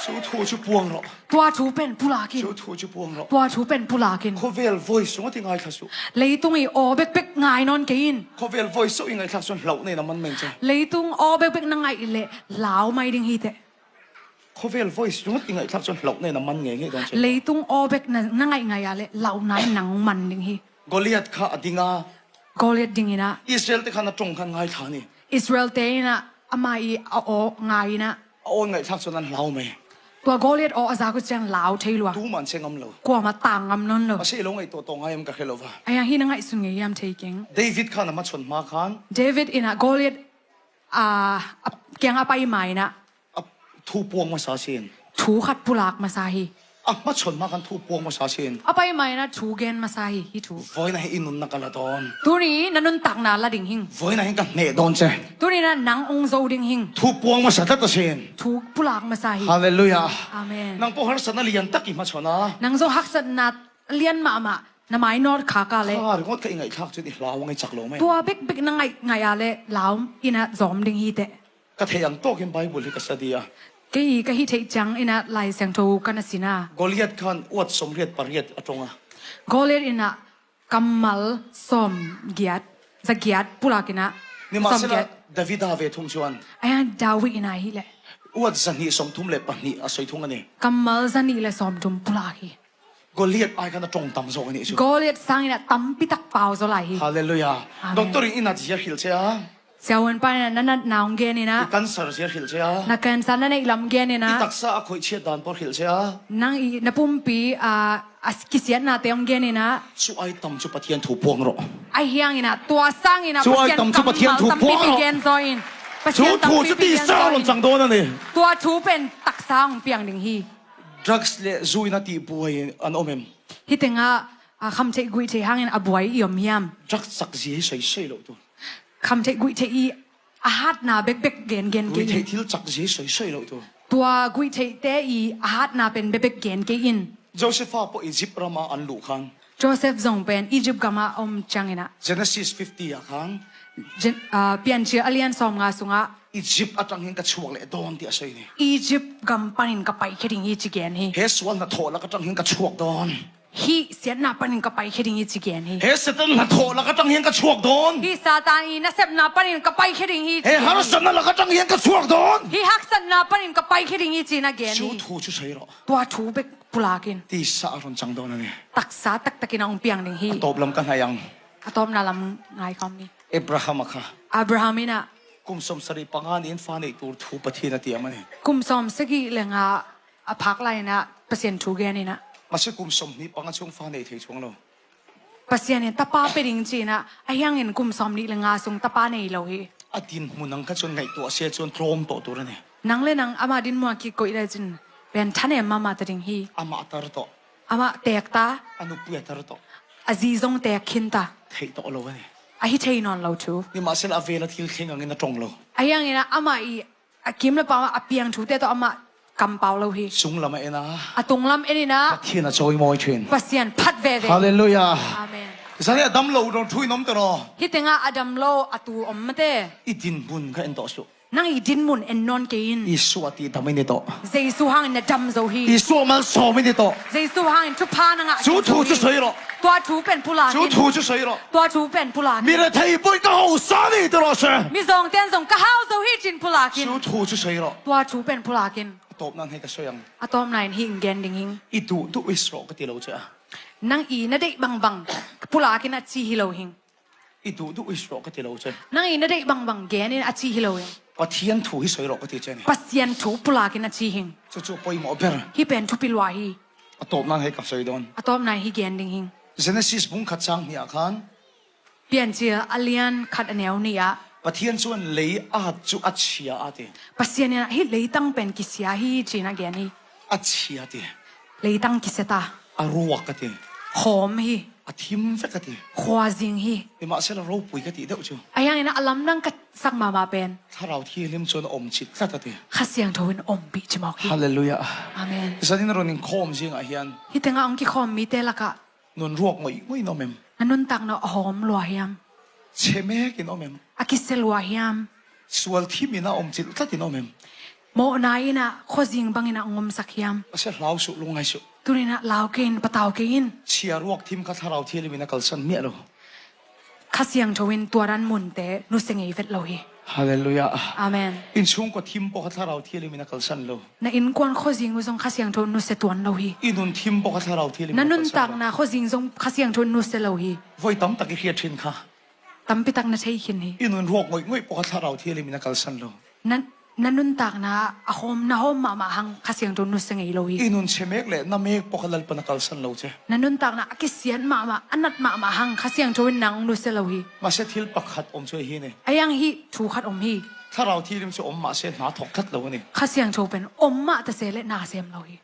Cu thu cu puang rawh. Tua thu pen pulak in. Cu thu cu puang rawh. Tua thu pen pulak in. Khawvel voice sungah i ngaithlak uh. Leitung i aw bekbek ngai nawn kei in. Khawvel voice sungah i ngaithlak cun hlauh nei na man meng cang. Leitung aw bekbek na ngaih leh lau mai ding hi teh. Khawvel voice sungah i ngaithlak cun hlauh nei na man ngei ngei dong cang. Leitung aw bek na, na ngaih ngaih ah leh lauhna in nang man ding hi. Goliath kha a ding a. Goliath ding in ah. Israel te khan a ṭong khan ngaithla ni. Israel te in ah ama i a aw ngai in ah. A aw ngaithlak cun an hlau mai. Tua Goliath aw a zak uh ciang lau thei lua. Tuman sia ngam lo. Kuamah tang ngam nawn lo. A si lo ngaihtuah tawh ngai am ka hre lo va. Ahi hang hi na ngaihsun ngei hiam thei keng. David khan a machon hma khan. David in ah Goliath a, a kiang a pai ma in ah. A thu puang masa sin. Thu khat pulak masa hi. A machon hma khan thu puang masa sin. A pai ma in ah thu gen masa hi, hi thu. Voi na hi i nunna ka la dawn. Tuni na nuntakna la ding hing. Voi na hi ka hneh dawn ce. Tuni na nang ong zo ding hing. Thu puang masa tlat a sin. Thu pulak masa hi. Hallelujah. Amen. Nang pawh harsatna lian tak i machon a. Nang zong haksatna lian mahmah na mainawt khak a leh. Kha ringawt ka i ngaithlak cun i hlau a ngaihcak lo mai. Tua bekbek na ngaih ngaih a leh lau in ah zawm ding hi teh. Ka theih ang tawkin Bible hi ka study a. Kei ka hih theih ciang in ah Lai Siangtho ka na sin a. Goliath khan uat sawmriat pariat a ṭong a. Goliath in ah kammal sawmgiat, zagiat pulak in ah. Ni mah sawmgiat. Sela David a ve thung cuan. Ahi hang David in ah hi leh. Uat zahnih sawmthum le pahnih a soi thung a ni. Kammal zahnih le sawmthum pulak hi. Goliath ai khan a ṭong tam zawk a nih cu. Goliath sangin a tampi tak pau zaw lai hi. Hallelujah. Amen. Doctor in i nat zia hrilh cia. Siavuan pa in a na natna hong gen in a. I cancer zia hrilh cia. Na cancer na neih lam gen in a. I taksa a khoih chiat dan pawh hrilh cia. Nang i na pumpi a, a kisiatnate hong gen in a. Cu ai tam cu Pathian thu puang rawh. Ahi hangin a tua sangin a Pasian tampi gen zaw in. Cu ai tam cu Pathian thu puang rawh. Pasian tampi gen zaw in. Cu thu cu tisa lon cang dawn a ni. Tua thu pen taksa hong piang ding hi. Drugs le zu in a tihbuai an om em? Hih tengah, a, khamtheih guihtheih hangin a buai i om hiam? Drugs cakzia hi soisoi lo tu. Khamtheih guihtheih i a hatna bekbek gengen kei in. Guihtheih thil cakzia hi soisoi lo tu. Tua guihtheihte i a hatna pen bekbek gen kei in. Joseph a pawh Egypt ramah an luh khan. Joseph zong pen Egypt gamah a om ciangin ah. Genesis fifty ah khan. Gen-, ah, Piancil a lian sawmnga sungah. Egypt a tang hin ka chuak leh dawn tiah a sawi ni. Egypt gam panin ka paikhia ding hi ci gen hi. He sual hnathawh lak a tang hin ka chuak dawn. Hih siatna panin ka paikhia ding hi ci gen hi. He Satan hnathawh lak a tang hin ka chuak dawn. Hih Satan i nasepna panin ka paikhia ding hi ci gen hi. He harsatna lak a tang hin ka chuak dawn. Hih haksatna panin ka paikhia ding hi ci-in a gen hi. Cu thu cu sawi rawh. Tua thu bek pulakin. Tisa a run cang dawn a ni. Taksa taktakin a hong piang ding hi. A tawp lam ka hnai ang. A tawpna lam ngai khawm ni. Abraham a kha. Abraham in a. Kum sawmsarih panga ni-in fa neih tur thu Pathian a ti a mah ni. Kum sawmsagih le nga a phak lai-in a Pasian thu gen in a. Masi kum sawmhnih panga chung fa nei thei cuang lo. Pasian in tapa pia ding ci-in a, ahi hangin kum sawmnih le nga sung tapa nei lo hi. A dinhmun ang kha cun ngaihtuah sia cun tlawm tawh tur a ni. Nang le nang amah dinhmun a kikoih lai cin pen thanem mahmah ta ding hi. Amah tar tawh. Amah teek ta. A nupui a tar tawh. A zi zong teek khin ta. Theih tawh lo a ni. A hi thei nawn lo thu. Nimahsela a vel a thil thleng angin a ṭong lo. Ahi hangin a amah i a kim le pam a piang thute tawh amah kampau lo hi. Sunglam a en a. A tunglam en in a. Pathian a cawimawi ṭhin. Pasian phat veve. Halleluiah. Amen. Zan hi a dam lo dong thu in om te naw. Hih tengah a dam lo a tul om mate. I dinhmun kha en tawh suh. Nang i dinhmun en nawn kei in. Isua tih dam in i tawh. Jesu hangin na dam zo hi. Isua malsawm in i tawh. Jesu hangin thupha na ngah zo hi. Cu thu cu sawi rawh. Tua thu pen pulakin. Cu thu cu sawi rawh. Tua thu pen pulakin. Mi rethei buai ka hausa ni ti rawh se. Mizawngte in zong ka hau zo hi cin pulakin. Cu thu cu sawi rawh. Tua thu pen pulakin. A tawpna hei ka sawi ang. A tawpna in hih in gen ding hing. I duhduh is rawh ka ti lo cia. Nang i na deih bangbang pulakin a ci hi lo hing. I duhduh is rawh ka ti lo cia. Nang i na deih bangbang gen in a ci hi lo hing. Pathian thu hi sawi rawh ka ti cia ni. Pasian thu pulakin a ci hing. Cucu a poimawh ber. Hih pen thupi lua hi. A tawpna hei ka sawi dawn. A tawpna hih gen ding hing. Genesis bung khat cang hnih ah khan. Piancil a lian khat a neu nih ah. Pathian chuan lei at cu a chia a ti. Pasian in hih leitang pen kisia hi ci-in a gen hi. A chia a ti. Leitang kisia ta. A ruak a ti. Khawm hi. A thim vek a ti. Khuazing hi. Nimahsela ropui ka ti deuh cu. Ahi hangin a lamdang ka sak mahmah pen. Thlarau Thianghlim chuan a awm cit tlat a ti. Kha Siangtho in awm bih cimawk hi. Halleluiah. Amen. Zanin a run inkhawm zingah hian. Hih tengah hong kikhawm mite lakah. Nun ruak ngawih ngawih in awm em? Na nuntakna a hawm lua hiam? Chhe mekin awm em? A kisia lua hiam? Sual thimin a awm cilh tlatin awm em? Mawhna in ah khuazing bangin ah hong omsak hiam? Pasian, hlau suh, lungngai suh. Tuni in ah lau kei in, patau kei in. Chia ruak thim kha Thlarau Thiangin a kalsan miah lo. Kha Siangtho in tua dan munte nusia ngei vet lo hi. Halleluiah. Amen. Inn sung kua thim pawh kha Thlarau Thiangin a kalsan lo. Na innkuan khuazing uh zong Kha Siangtho in nusia tuan lo hi. I nun thim pawh kha Thlarau Thiangin a kalsan lo. Na nuntakna khuazing zong Kha Siangtho in nusia lo hi. Voi tamtak i hriat ṭhin kha. Tampi tak na thei khin hi. I nun ruak ngoihngoih pawh kha Thlarau Thiangin a kalsan lo. Na, na nuntakna a hawm, na hawm mahmah hang Kha Siangtho in nusia ngei lo hi. I nun sia mek le na mek pawh kha Lalpan a kalsan lo che. Na nuntakna a kisiat mahmah, a nat mahmah hang Kha Siangtho in nang nusia lo hi. Mahse, thil pakhat om cu ahi hi. A hiang hih thu khat om hi. Thlarau Thiangin cu om mah se hna thawk tlat lo a ni. Kha Siangtho pen om mah ta se le na sem lo hi.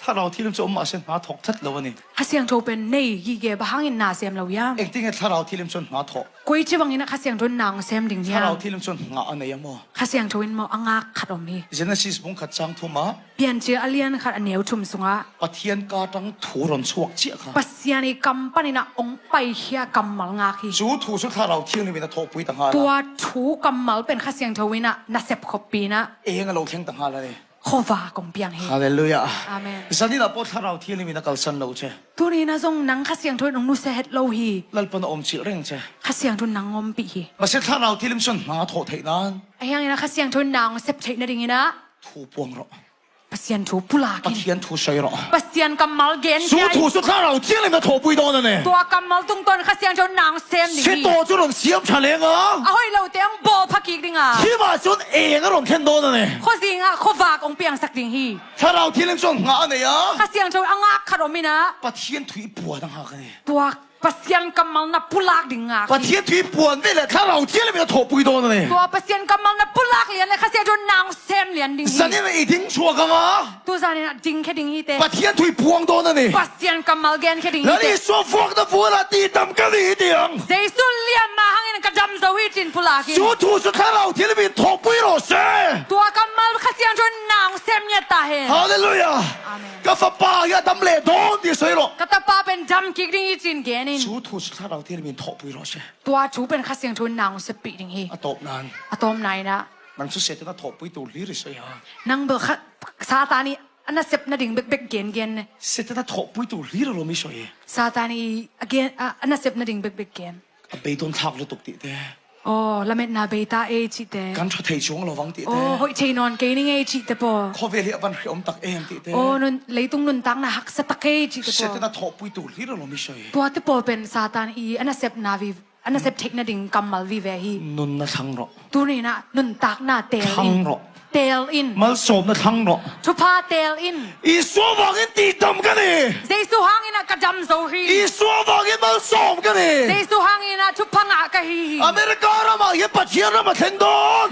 Thlarau Thiangin cu om mah se hna thawk tlat lo a ni. Kha Siangtho pen nei gige bang hangin na sem lo hiam? Engtin nge Thlarau Thiangin cu hna thawk? Koi ci bangin ah Kha Siangtho in na hong sem ding hiam? Thlarau Thiangin cu hna a nei a maw? Kha Siangtho in maw a ngak khat om hi. Genesis bung khat cang thum ah. Piancil a lian khat a neu thum sungah. Pathian ka tang thu ron suak ciah kha. Pasian i kam panin ah hong paikhia kammal ngak hi. Cu thu cu Thlarau Thiangin a thawhpui ta hnga la. Tua thu kammal pen Kha Siangtho in ah na sep khop pi in ah. Eng a lo thleng ta hnga la ni. Khuavak hong piang hi. Halleluiah. Amen. Zanin ah pawh Thlarau Thiangin a kalsan lo che. Tuni in ah zong nang Kha Siangtho in hong nusia het lo hi. Lalpan a om cilh reng che. Kha Siangtho in nang ompih hi. Mahse, Thlarau Thiangin cun hna thawh theih nan. A hiangin ah Kha Siangtho in na hong sep theih nadingin ah. Thu puang rawh. Pasian thu pulak in. Pathian thu sawi rawh. Pasian kammal gen. Cu thu cu Thlarau Thiangin a thawhpui dawn a ni. Tua kammal tungtawn Kha Siangtho in na hong sem ding hi. Sit tawh cu ron siam ṭha leng a. A hoih lote hong bawlpha kik ding a. Thim ah cun eng a ron thlen dawn a ni. Khuazing ah khuavak hong piangsak ding hi. Thlarau Thiangin cun hna a nei a. Kha Siangtho a ngak khat om in ah. Pathian thu i puan a ngak a ni. Tua Pasian kammal na pulak ding ngak hi. Pathian thu i puan ve le Thlarau Thiangin a thawhpui dawn a ni. Tua Pasian kammal na pulak lian le Kha Siangtho in na hong sem lian ding hi. Zanin ah i ding chuak ang a. Tu zanin ah dingkhia ding hi te. Pathian thu i puang dawn a ni. Pasian kammal genkhia ding hi te. Lal Jesuh vuak na vuan a ti tam ka ni hi tiang. Jesuh lian mah hangin ka dam zo hi ci-in pulak in. Cu thu cu Thlarau Thiangin thawhpui rawh se. Tua kammal Kha Siangtho in na hong sem ngiat ta hen. Halleluiah. Amen. Ka fapa hi a dam leh dawn ti sawi rawh. Ka tapa pen dam kik ding hi ci-in gen in. Cu thu cu Thlarau Thiangin thawhpui rawh se. Tua thu pen Kha Siangtho in na hong seppih ding hi. A tawpna in. A tawpna in ah. Nang cu Satan a thawhpui tu hlir i sawi ha. Nang bel kha Satan i a nasep nading bekbek gengen ne. Satan a thawhpui tu hlir a lawm i sawi. Satan i a gen, a, a nasep nading bekbek gen. A beidong thlak lutuk tihte. Aw, lametna bei ta ei cihte. Kan ṭha thei cuang lo vang tihte. Aw, hoih thei nawn kei ning ei cihte paw. Khawvel hi a van hriam tak em tihte. Aw, nun, leitung nuntakna haksa tak ei cihte paw. Satan a thawhpui tu hlir a lawm i sawi. Tuate paw pen Satan i a nasepna vive, a nasep theih nading kammal vive hi. Nunna thlang rawh. Tuni in ah nuntakna teel in. Thlang rawh. Teel in. Malsawmna thlang rawh. Thupha teel in. Jesuh vangin ti dam ka ni. Jesuh hangin ah ka dam zo hi. Jesuh vangin malsawm ka ni. Jesuh hangin ah thupha ngah ka hi hi. America ram ah hian Pathian ram a thleng dawn.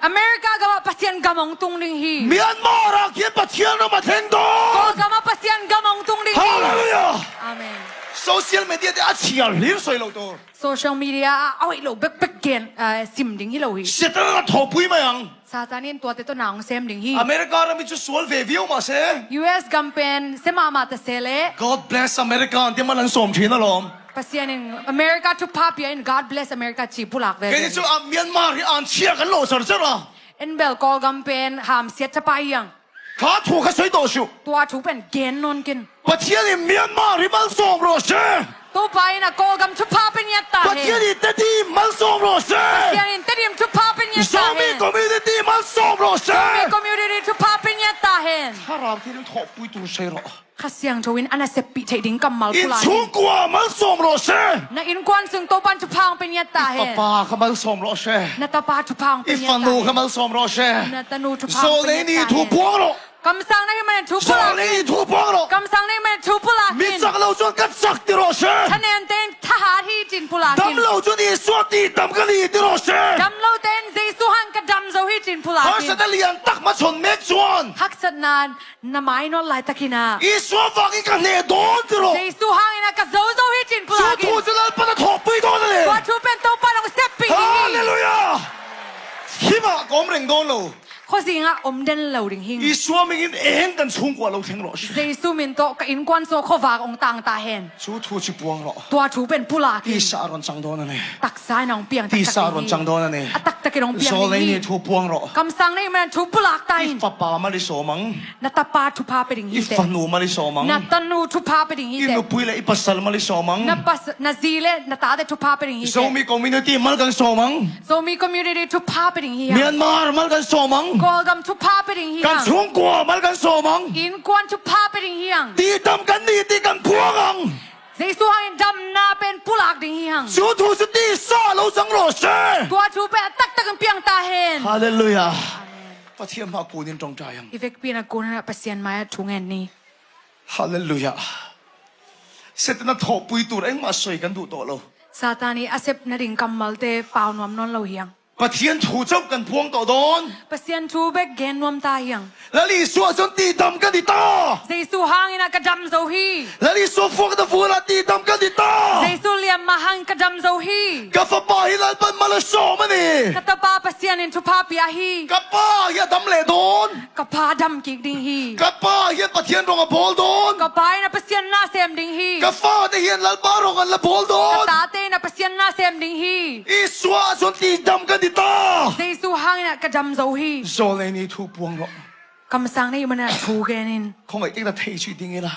America gam ah Pasian gam hong tung ding hi. Myanmar ah hian Pathian ram a thleng dawn. Kawlgam ah Pasian gam hong tung ding hi. Halleluiah. Amen. Social media te a chial hlir sawi lo tur. Social media ah a hoih lo bekbek gen, ah, sim ding hi lo hi. Satan a thawhpui mai ang. Satan in tuate tawh na hong sem ding hi. America ram i cu sual ve viau mah se. U S gam pen sia mahmah ta se le. God bless America an ti man an sawm ṭhin a lawm. Pasian in America thupha pia in God bless America ci pulak ve. Kei ni cu a Myanmar hi an chia kan lo serser a. En bel Kawlgam pen hamsiat thapai hiang. Kha thu kha sawi tawh suh. Tua thu pen gen nawn ken. Pathian in Myanmar hi malsawm rawh se. Topa in a Kawlgam thupha pe ngiat ta hen. Pathian in Tedim malsawm rawh se. Pasian in Tedim thupha pe ngiat ta hen. Zomi community malsawm rawh se. Zomi community thupha pe ngiat ta hen. Thlarau Thiangin thawhpui tu sawi rawh. Kha Siangtho in a naseppih theih ding kammal pulak in. Innchung kua malsawm rawh se. Na innkuan sung Topan thupha hong pe ngiat ta hen. I fapa kha malsawm rawh se. Na tapa thupha hong pe ngiat ta hen. I fanu kha malsawm rawh se. Na tanu thupha hong pe ngiat ta hen. Zawlnei ni thu puang rawh. Kamsang na hih manin thu pulak in. Zawlnei ni thu puang rawh. Kamsang na hih manin thu pulak in. Mi cak lo cun ka cak ti rawh se. Thanem tein thahat hi cin pulak in. Dam lo cun Jesuh a ti dam ka ni ti rawh se. Dam lo tein Jesuh hang ka dam zo hi cin pulak in. Haksatna lian tak hmachon mek cuan. Haksatna na mai nawn laitakin ah. Jesuh vangin ka hneh dawn ti rawh. Jesuh hangin ah ka zo zo hi cin pulak in. Cu thu cu Lalpan a thawhpui dawn a ni. Tua thu pen Topan hong seppih hi. Halleluiah. Himah ka om reng dawn lo. Khuazing ah om den lo ding hi. Isua mingin eng kan chungkua lo thleng rawh. Jesu min tawh ka innkuan sungah khuavak hong tang ta hen. Cu thu ci puang rawh. Tua thu pen pulak in. Tisa a run cang dawn a ni. Taksa in hong piang taktak ding hi. Tisa a run cang dawn a ni. A taktak in hong piang ding hi. Zawl nei ni thu puang rawh. Kamsang nei man thu pulak ta in. I fapa mah i sawm ang. Na tapa thupha pia ding hi teh. I fanu mah i sawm ang. Na tanu thupha pia ding hi teh. I nupui le i pasal mah i sawm ang. Na pas-, na zi le na tate thupha pia ding hi teh. Zomi community mah kan sawm ang. Zomi community thupha pia ding hi hang. Myanmar mah kan sawm ang. Kawlgam thupha pia ding hi hang. Kan chungkua mah kan sawm ang. Innkuan thupha pia ding hi hang. Tihdam kan ni ti kan puang ang. Jesu hangin damna pen pulak ding hi hang. Cu thu cu tisa lo cang rawh se. Tua thu pen a taktak in piang ta hen. Halleluiah. Amen. Pathian mah kunin ṭawngṭai ang. I vekpi in a kunin ah Pasian mai-ah thu ngen ni. Halleluiah. Satan a thawhpui tur engmah soi kan duh tawh lo. Satan i a sep nading kammalte pau nuam nawn lo hi hang. Pathian thu cop kan puang tawh dawn. Pasian thu bek gen nuam ta hi hang. Lal Isua cun tihdam kan hi ta. Jesu hangin ah ka dam zo hi. Lal Isua fuak na vun ah tihdam kan hi ta. Jesu liamma hangin ka dam zo hi. Ka fapa hi Lalpan mal a sawm a ni. Ka tapa Pasian in thupha pia hi. Ka pa hi a dam leh dawn. Ka pa dam kik ding hi. Ka pa hian Pathian rawng a bawl dawn. Ka pa in a Pasian na sem ding hi. Ka fate hian Lalpa rawng an la bawl dawn. Ka tate in a Pasian na sem ding hi. Isua ah cun tihdam kan hi ta. Jesu hangin ah ka dam zo hi. Zawl nei ni thu puang rawh. Kamsang nei man ah thu gen in. Khawngaih tek na thei cih ding ila.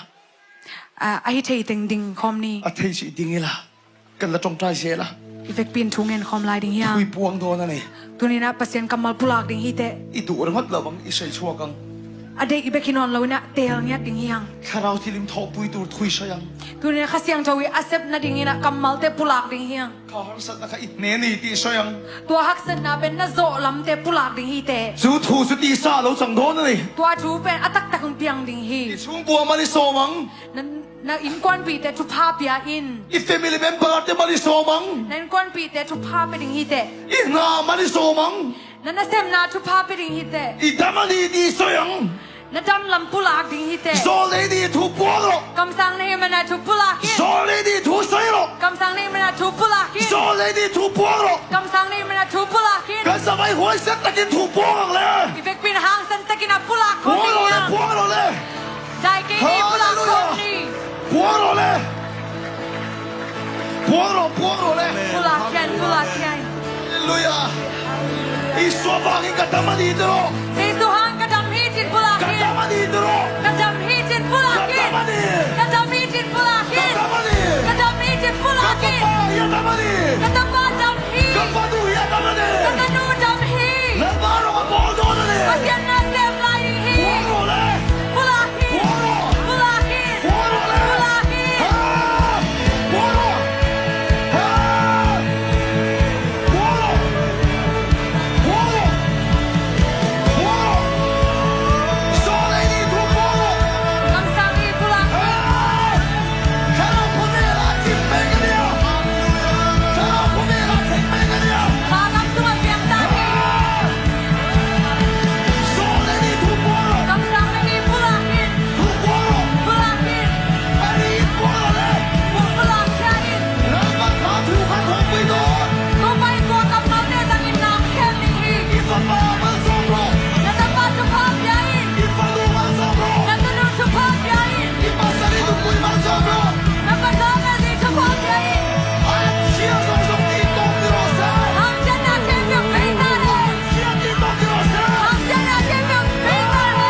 A, a hi thei teng ding khawm ni. A thei cih ding ila. Kan la ṭawngṭai sela. I vekpi in thu ngen khawm lai ding hi hang. Thui puang dawn a ni. Tuni-in ah Pasian kammal pulak ding hi teh. I duh ringawt lo bang i sawi chhuak ang. A deih i bek hi nawn lo-in ah teel ngiat ding hi hang. Thlarau thilim thawhpui tur thu i sawi ang. Tuni-in ah Kha Siangtho i a sep nadingin ah kammalte pulak ding hi hang. Kha haksatna kha i hnen hi ti i sawi ang. Tua haksatna pen na zawh lamte pulak ding hi teh. Cu thu cu tisa lo cang dawn a ni. Tua thu pen a taktak in piang ding hi. I chungkua mal i sawm ang. Na, na innkuanpihte thupha pia in. I family member te mal i sawm ang. Na innkuanpihte thupha pia ding hi teh. I hna mal i sawm ang. Na nasemna thupha pia ding hi teh. I dam a ni ti i sawi ang. Na dam lam pulak ding hi teh. Zawl nei ni thu puang rawh. Kamsang nei man ah thu pulak in. Zawl nei ni thu sawi rawh. Kamsang nei man ah thu pulak in. Zawl nei ni thu puang rawh. Kamsang nei man ah thu pulak in. Kan zavai huaisiat takin thu puang ang le. I vekpi in hangsan takin a pulak khawm ding hi hang. Puang rawh le, puang rawh le. Dai kei ni, pulak khawm ni. Halleluiah. Puang rawh le. Puang rawh, puang rawh le. Pulak hian, pulak hian. Halleluiah. Isua vangin ka dam a ni ti rawh. Jesu hang ka dam hi tin pulak in. Ka dam a ni ti rawh. Ka dam hi tin pulak in. Ka dam a ni. Ka dam hi tin pulak in. Ka dam a ni. Ka dam hi tin pulak in. Ka tapa hi a dam a ni. Ka tapa dam hi. Ka fanu hi a dam a ni. Ka tanu dam hi. Lalpa rawng a bawl dawn a ni. Pasian na sem lai ding hi. Puang rawh le. Pulak hi. Puang rawh. Pulak hi. Puang rawh le. Pulak hi. Ha! Puang rawh. Ha! Puang rawh. Puang rawh. Puang rawh. Zawl nei ni thu puang rawh. Kamsang ni pulak hi. Ha! Thlarau khuavel ah cing peng ka nia. Thlarau khuavel ah cing peng ka nia. Kha lam sungah piang ta hi. Zawl nei ni thu puang rawh. Kamsang nei ni pulak in. Thu puang rawh. Pulak in. A ni in puang rawh le. Pulak, pulak khia in. Lalpa thu khat hong pui dawn. Topa in tua kammalte zangin na sem ding hi. I fapa malsawm rawh. Na tapa thupha pia in. I fanu malsawm rawh. Na tanu thupha pia in. I pasal i nupui malsawm rawh. Na pasal na zi thupha pia in. An sia zong zong ti tawk ti rawh se. Hamsiatna khempeuh bei ta hen. An sia ti tawk ti rawh se. Hamsiatna khempeuh bei ta hen.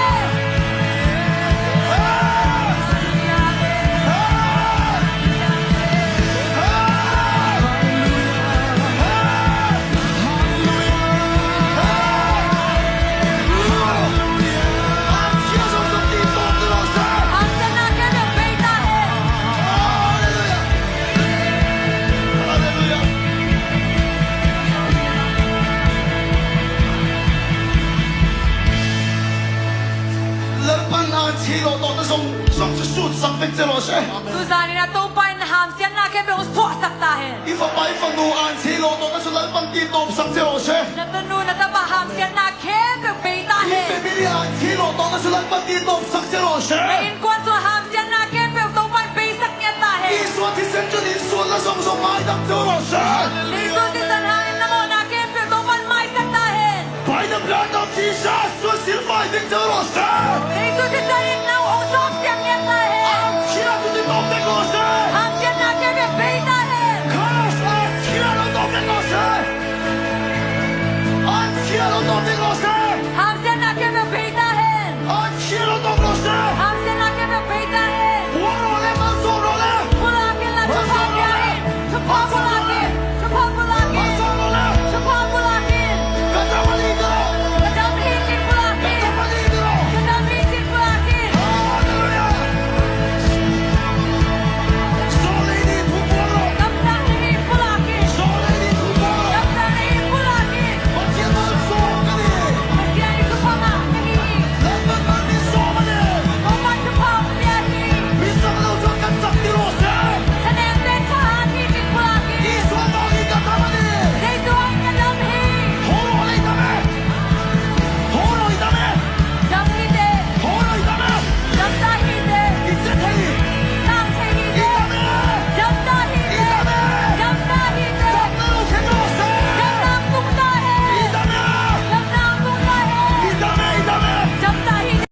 Lalpan an chei lawh tawh na zong, zong cu sutsak vek cia law se. Tuzan in a Topa in hamsiatna khempeuh hong suahsak ta hen. I fapa i fanu an chei lawh tawh na cu Lalpan titawpsak cia law se. Na tanu na tapa hamsiatna khempeuh bei ta hen. I family an chei lawh tawh na cu Lalpan titawpsak cia law se. Na innkuan sung hamsiatna khempeuh Topa in beisak ngiat ta hen. Isua thisen cun in sual na zong zong ngaidam cia law se. Jesu thisen hangin na mawhna khempeuh Topa in maisak ta hen. By the blood of Jesus. Total strength!